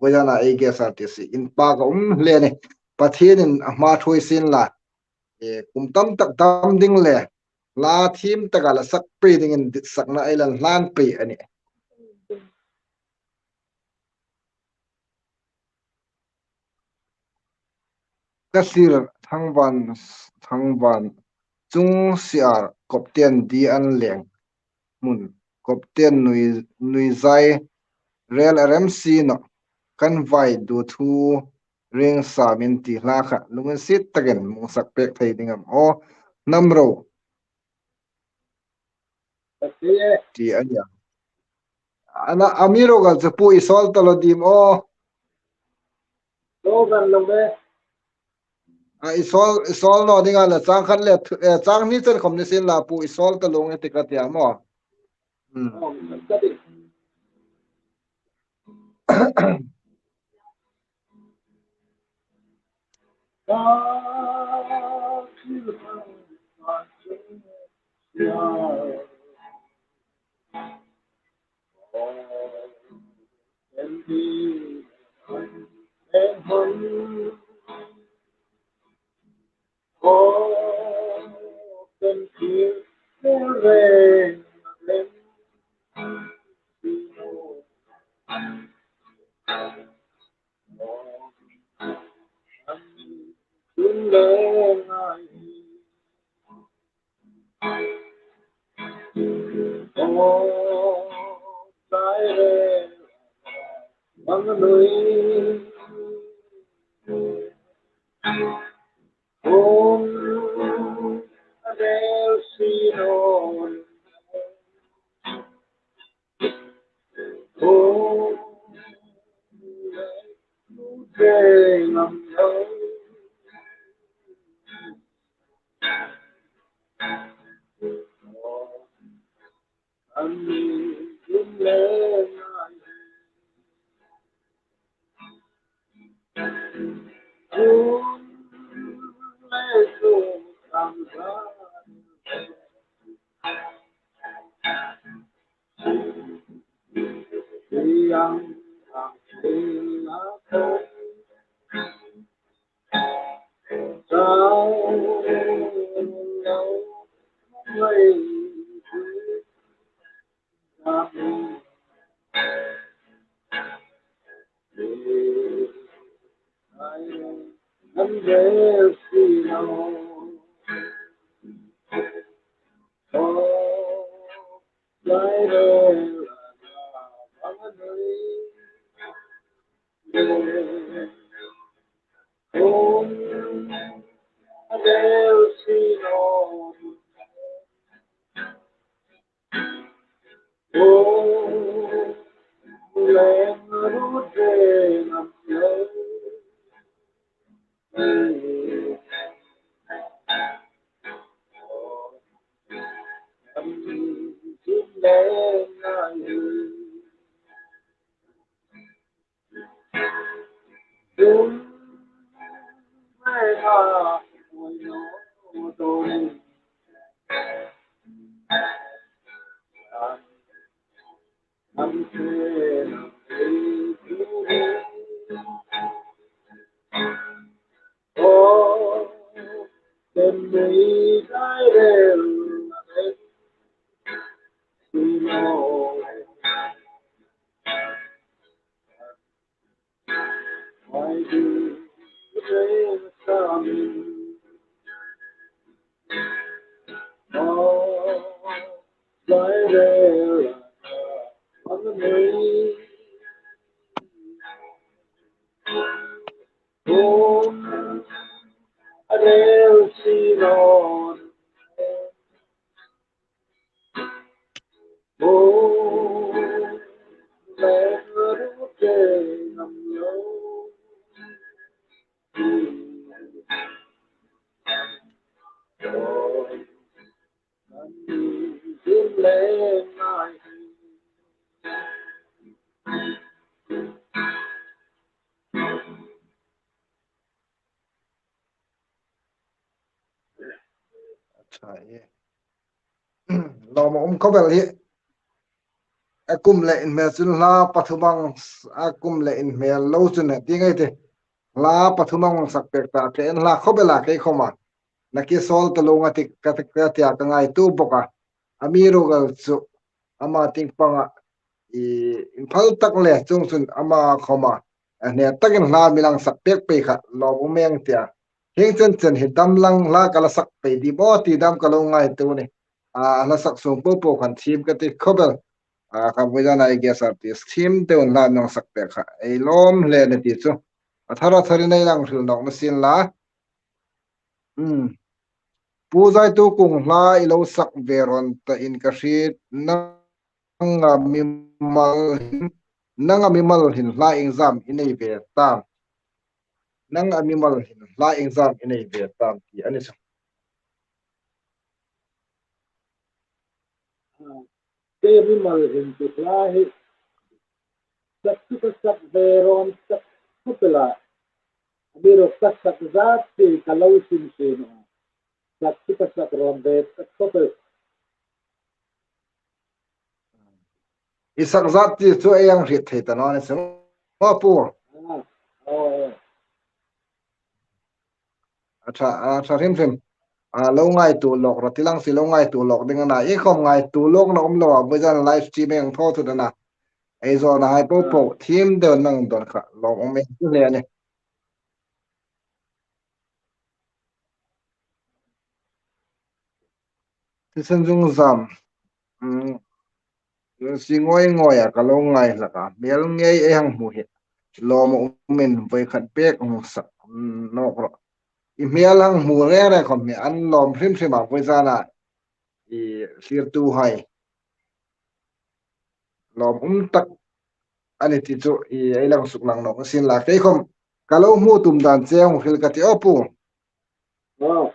Voizana I guess artist inpak a um hle a nih. Pathienin a hma thuoi sien la. E, kum tam tak dam ding le hla thiem taka la sak pei dingin ditsakna ei la hlan pei a nih. Ka sir Thangvan, Thangvan chung siar Kopten di an leng hmun, Kopten nui, nui zai rel a rem si naw, kan vai du thu ring sa min ti hla kha lunginsiet takin mi hung sak pek thei ding am aw? Nam ro. Ti a nia. Ana, a mi ro kal chu Pu i sawl ta lo dim aw. Lo kan lo be. A, i sawl, i sawl naw ding a la chang khat le thu, eh, chang hni chen khom ni sien la Pu i sawl ta lo nge ti ka tia maw. Hmm. Lawm a um khawp el hi. A kum le inhmel chun hla pathum ang, a kum le inhmel lo chun ti ngai ti. Hla pathum ang sak pek ta, kei an hla khawp el a, kei khawma. Na ki sawl ta lo nga ti ka, ka tia ka ngaituo bawk a. Amiruokchu ama tieng panga i inphal tak le chuong chun ama khawma a hne takin hla mi lang sak pek pei kha lawm um e ang tia. Hieng chen chen hi dam lang hla ka la sak pei di maw ti dam ka lo ngaituo ni. A, hla sak sung po po khan thiem ka ti khawp el. A, kha voi zana i guest artist thiem te un hla nang sak pek kha ei lawm hle ni ti chu. A thar a tharin ei lang hril nawk ni sien la. Hmm. Pu Zaituo, kung hla i lo sak ve rawn ta in ka hriet, nanga mimal hin, nanga mimal hin hla iengzam i nei ve tam? Nanga mimal hin hla iengzam i nei ve tam ti a ni chu. Kei mimal hin chu hla hi sak chu ka sak ve rawn sak khawp el a. Amiruokchu ka sak zat chu ka lo sim si naw. Sak chu ka sak rawn ve sak khawp el. I sak zat ti chu ei hang hriet thei ta naw ni chu maw pu? A, aw, aw. A ṭha, a ṭha hrim hrim. A, lo ngaituo lawk rawh ti lang si, lo ngaituo lawk ding a na. I khawm ngaituo lawkna um lo a, voi zan live stream ei hang thaw thut a na. Ei zawna hai po po, thiem deu nang dawn kha lawm um e ti hle a nih. Thisen Zungzam, mm, si ngawi ngawi a ka lo ngai hlak a, hmel ngei ei hang hmu hi lawm a um in voi khat bek hung sak, mm, nawk rawh. I hmel hang hmu reng reng khawm hi an lawm hrim hrim a, voi zana i thlirtuhai lawm um tak a ni ti chu i ei lang suk lang nawk a sin la, kei khawm ka lo hmu tum dan che hung hril ka ti aw pu. Aw.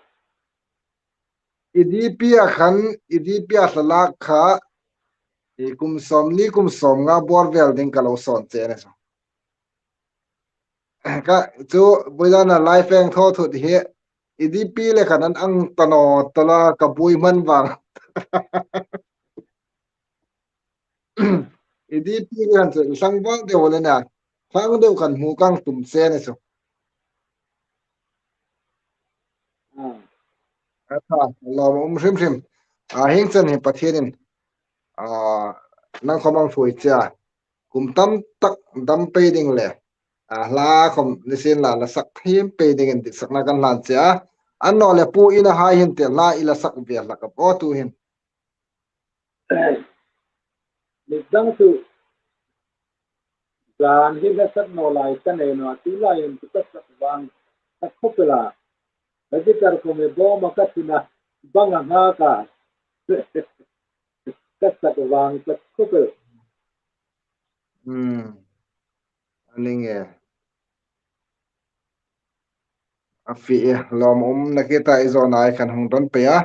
I DP a khan, i DP a thlalak kha I kum sawmli kum sawmnga bawr vel ding ka lo sawn che a ni chu. Ka chu, vawizana live eng thaw thut hi, i D P le khan an ang ta naw ta la ka buoi hman vang. I D P le khan chu hlangvang deu le na, hlangvang deu khan hmu kang tum che a ni chu. A, a tha, lawmum hrim hrim. A, hieng chen hi Pathienin, a, nang khawm ang ṭhuoi che a. Kum tam tak dam pei ding le, a, hla khawm ni sien la, la sak thiem pei dingin ditsakna kan hlan che a. Annawleh pu Inahai hin te hla i la sak ve hlak am aw tu hin. Midang chu zan hi la sak naw lai ka nei naw a, tu lai hin ka sak vang ka khawp el a. Ka guitar khawm hi bawm a ka tina bang a nghak a. Ka sak vang ka khawp el. Hmm. A ni nge. A fie, lawmum na ke ta i zawna i khan hung don pei a.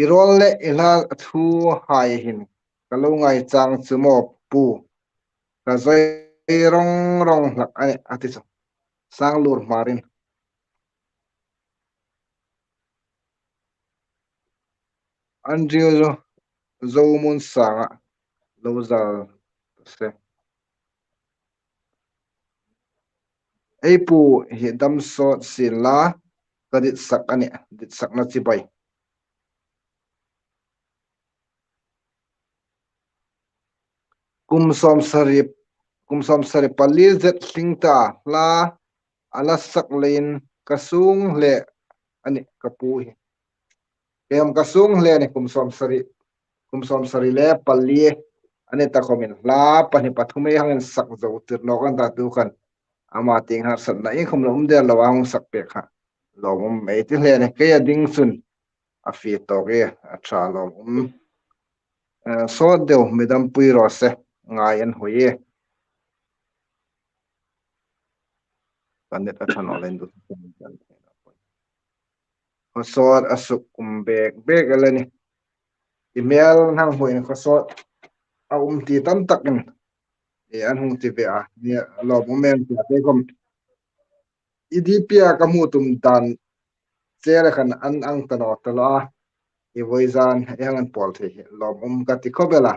I rawl le i hla thuhai hin ka lo ngai chang chu maw pu. Ka zoi rong rong hlak a nih, a ti chu. Sanglur Hmarin. Andrew Zo-, Zomunsanga lo zal se. Ei pu hi dam sawt sien la, ka ditsak a nih, ditsakna chibai. Kum sawmsari, kum sawmsari pali zet hling ta hla a la sak leiin ka sung hle a nih ka pu hi. Kem ka sung hle a nih, kum sawmsari, kum sawmsari le pali a ni ta khawmin hla pahni pathum ei hang insak zo tir nawk an ta tu khan. Ama tieng harsatna iengkhawm lo um der lo a, hung sak pek kha lawmum ei ti hle a nih, kei a ding chun. A fie tawk e, a ṭha lawmum. Eh, sawt deu, midam pui raw se, ngai an hui e. Kan net a ṭha naw leiin du. Khawsawt a suk um bek bek el a nih. I hmel hang hmuin khawsawt a um ti tam takin, e, an hung ti ve a. Ni lawmum em tia te khawm. I D P a ka hmu tum dan che le khan an ang ta naw ta la. I vawizan ei hang inpawl thei hi lawmum ka ti khawp el a.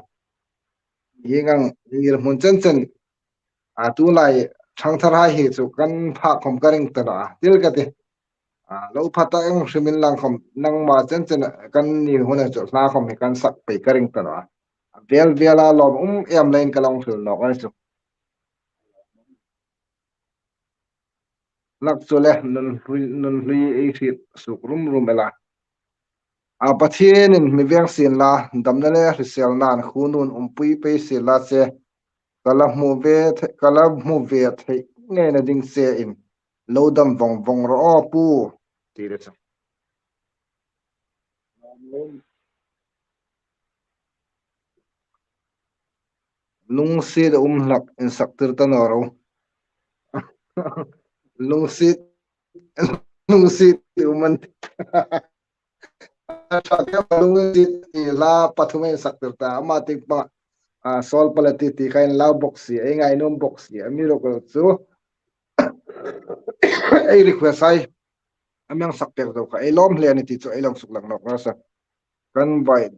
Hieng ang ngirhmun chen chen, a, tu lai ṭhangtharhai hi chu kan phak khawm ka ring ta naw a. Til ka ti. A, lo pha ta ang hrim inlang khawm nangma chen chen kan ni hun a chu hla khawm hi kan sak pei ka ring ta naw a. Vel vel a lawmum em leiin ka lo hril nawk a ni chu. Lak chu le nun hlui, nun hlui ei hriet suk rum rum el a. A, Pathienin mi veng sien la, damna le hriselnain khunun umpui pei sien la che, ka la hmu ve the-, ka la hmu ve thei ngei na ding che in, lo dam vong vong rawh aw pu, ti le chu. Lungsiet a um hlak, insak tir ta naw ro. Lungsiet, lungsiet um an. Lungsiet i hla pathum insak tir ta, ama tik pa, a, sawl pala ti ti kha inlau bok si, ei ngainuom bok si, amiruokchu ei request hai, a mi hang sak pek zo kha, ei lawm hle a ni ti chu ei lo suklang nawk rawh se. Kan vai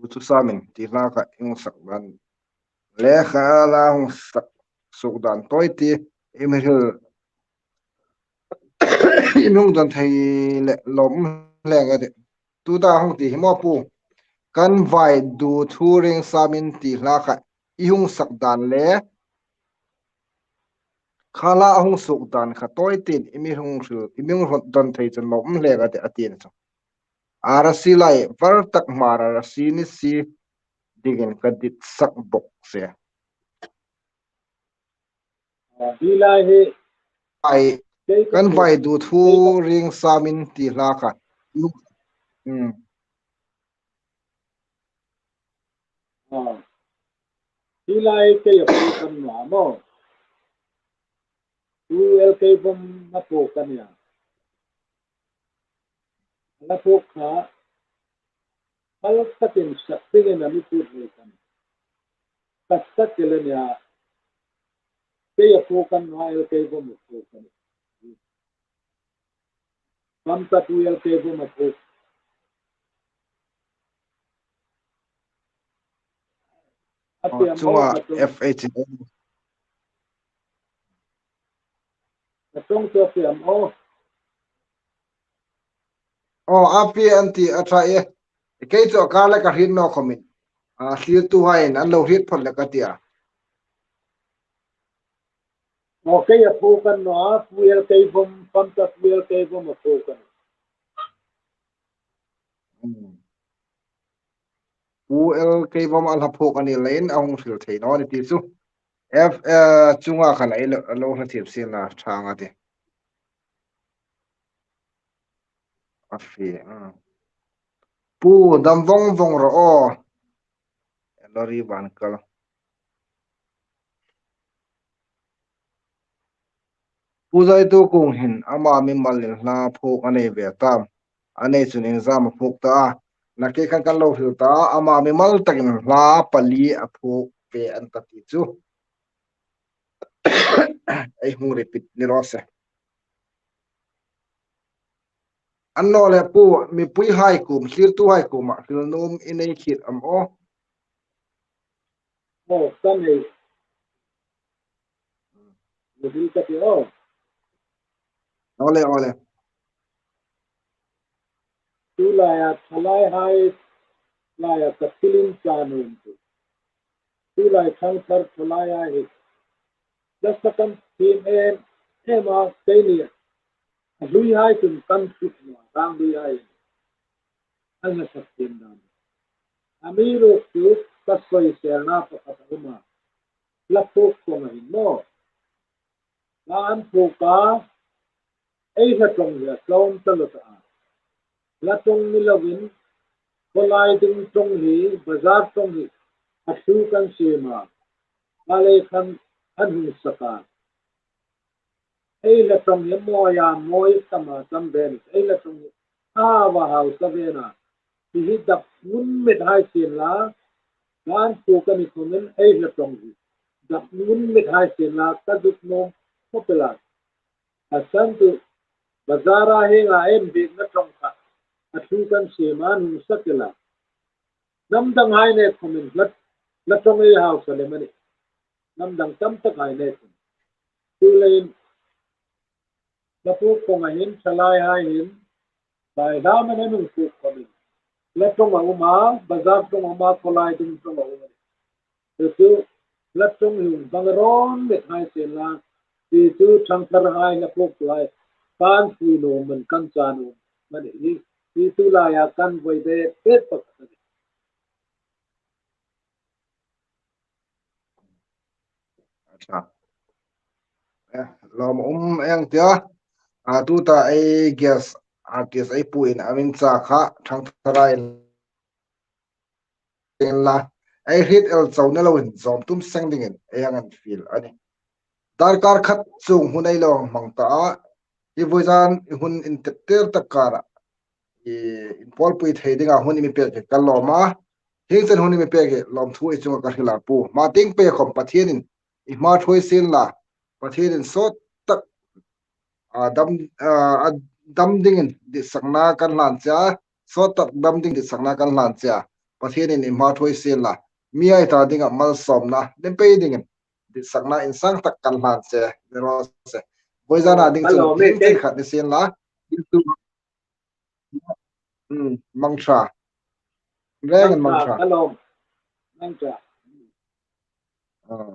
duthur samin ti hla kha i hung sak dan le kha la hung sak suk dan tawi ti i mi hril, i mi hung don thei le lawm hle nge ti. Tuta hung ti hi maw pu. Kan vai duthur ring samin ti hla kha i hung sak dan le kha la hung suk dan kha tawi tin i mi hung hril, i mi hung don thei chun lawm hle nge ti a ti a ni chu. Arasi lai var tak Hmar arasi ni si dingin ka ditsak bok se. Hi lai hi. Ai, kan vai duthur ring samin ti hla kha. Hmm. Hi lai kei a pu kan na mo. Tu el kei bom na pu kan ya. La pu kha. Hal takin sak dingin a mi put hle kan. Ka sak el a nih a. Kei a phuok a ni naw, L K Vawm a phuok a nih. Pamtattu L K Vawm a phuok. A, oh, fiam chunga maw ka ṭawng? F H. Ka ṭawng chu a fiam maw? Oh, a fie an ti a ṭha e. Kei chu a kar le ka hriet naw khawmin, a, thlirtuhaiin an lo hriet phawt le ka ti a. Oh, kei a phuok a ni naw, Pu L K Vawm, Pamtattu L K Vawm a phuok a nih. Hmm. Pu L K Vawm a hla phuok a ni leiin a hung hril thei naw ni ti chu. F, eh, chunga khan a lo, a lo hla thiam sien la ṭhang a ti. A fie, ah. Pu, dam vawng vawng rawh aw. Lorry van kal. Pu Zaitukuong hin ama mimal in hla phuok a nei ve tam? A nei chun iengzam a phuok ta a? Nakie khan kan lo hril ta a, ama mimal takin hla pali a phuok ve an ta ti chu. Ei hung repeat ni raw se. Annawleh Pu, mipuihai kuom, thlirtuhai kuoma hril nuom i nei khit am aw? Oh, ka nei. Ni bil ka ti aw. Aw le, aw le. Tulaia thalaihai laia ka thil inchang nuom chu, tulai thangthar thalaihai hi, lasa kan thiem em em a, keini a hluihai chun kan hril naw, rang hluihai. An la sak thiem dan. Amiruokchu ka sawiselna pakhat a um a. Hla phuok kawnga hin maw, hla an phuok a, ei hla ṭawng hi a tlawm ta lo ta a. Hla ṭawng ni lovin, khawlai ding ṭawng hi, bazar ṭawng hi, a thlu kan siem a. Ka lei khan an hung sak a. Ei hla ṭawng hi a mawi a, mawi tam a tam ve a nih. Ei hla ṭawng hi a hau a, hausa ve a. Hi hi dap ngun met hai sien la, hla an phuok a ni khawmin ei hla ṭawng hi dap ngun met hai sien la, ka zuk nuom khawp el a. A san chu, bazar-a hieng a en biekna ṭawng kha a thlu kan siem a, an hung sak el a. Hnam danghai nek khawmin hla, hla ṭawng ei hausa lem a nih. Hnam dang tam takhai nek khawm. Chuleiin, hla phuok kawnga hin, thalaihai hin, lai hla man an hung phuok khawmin, hla ṭawng a um a, bazar ṭawng a um a, khawlai ding ṭawng a um a nih. Chu chu, hla ṭawng hi hung bang rawn met hai sien la, ti chu thangtharhai hla phuoktuhai kan fui nuom, man kan chang nuom a nih. Hi, hi tulaia kan voi bet bet pakhat a nih. Acha. Eh, lawm um eng tia. A, tuta ei guest artist ei puin a min chak kha, thangthar a inla, ei hriet el chau ni loin zawm tum seng dingin ei hang infiel a nih. Darkar khat chung hun ei lo hmang ta a, hi vawizan hun intiemtir tak kara i inpawlpui thei dinga hun i mi pek hi ka lawm a. Hieng chen hun i mi pek hi lawmthu i chunga ka hril a Pu. Hma tieng pei khawm Pathienin i hma thuoi sien la, Pathienin sawt tak, a, dam, a, a dam dingin ditsakna kan hlan che a, sawt tak dam ding ditsakna kan hlan che a. Pathienin i hma thuoi sien la, mi ei ta dinga malsawmna nei pei dingin ditsakna insang tak kan hlan che ni raw se. Vawizana ding chun hieng chen khat ni sien la, Hmm, mangṭha. Rengin mangṭha. Mangṭha. Ka lawm. Mangṭha. Ah.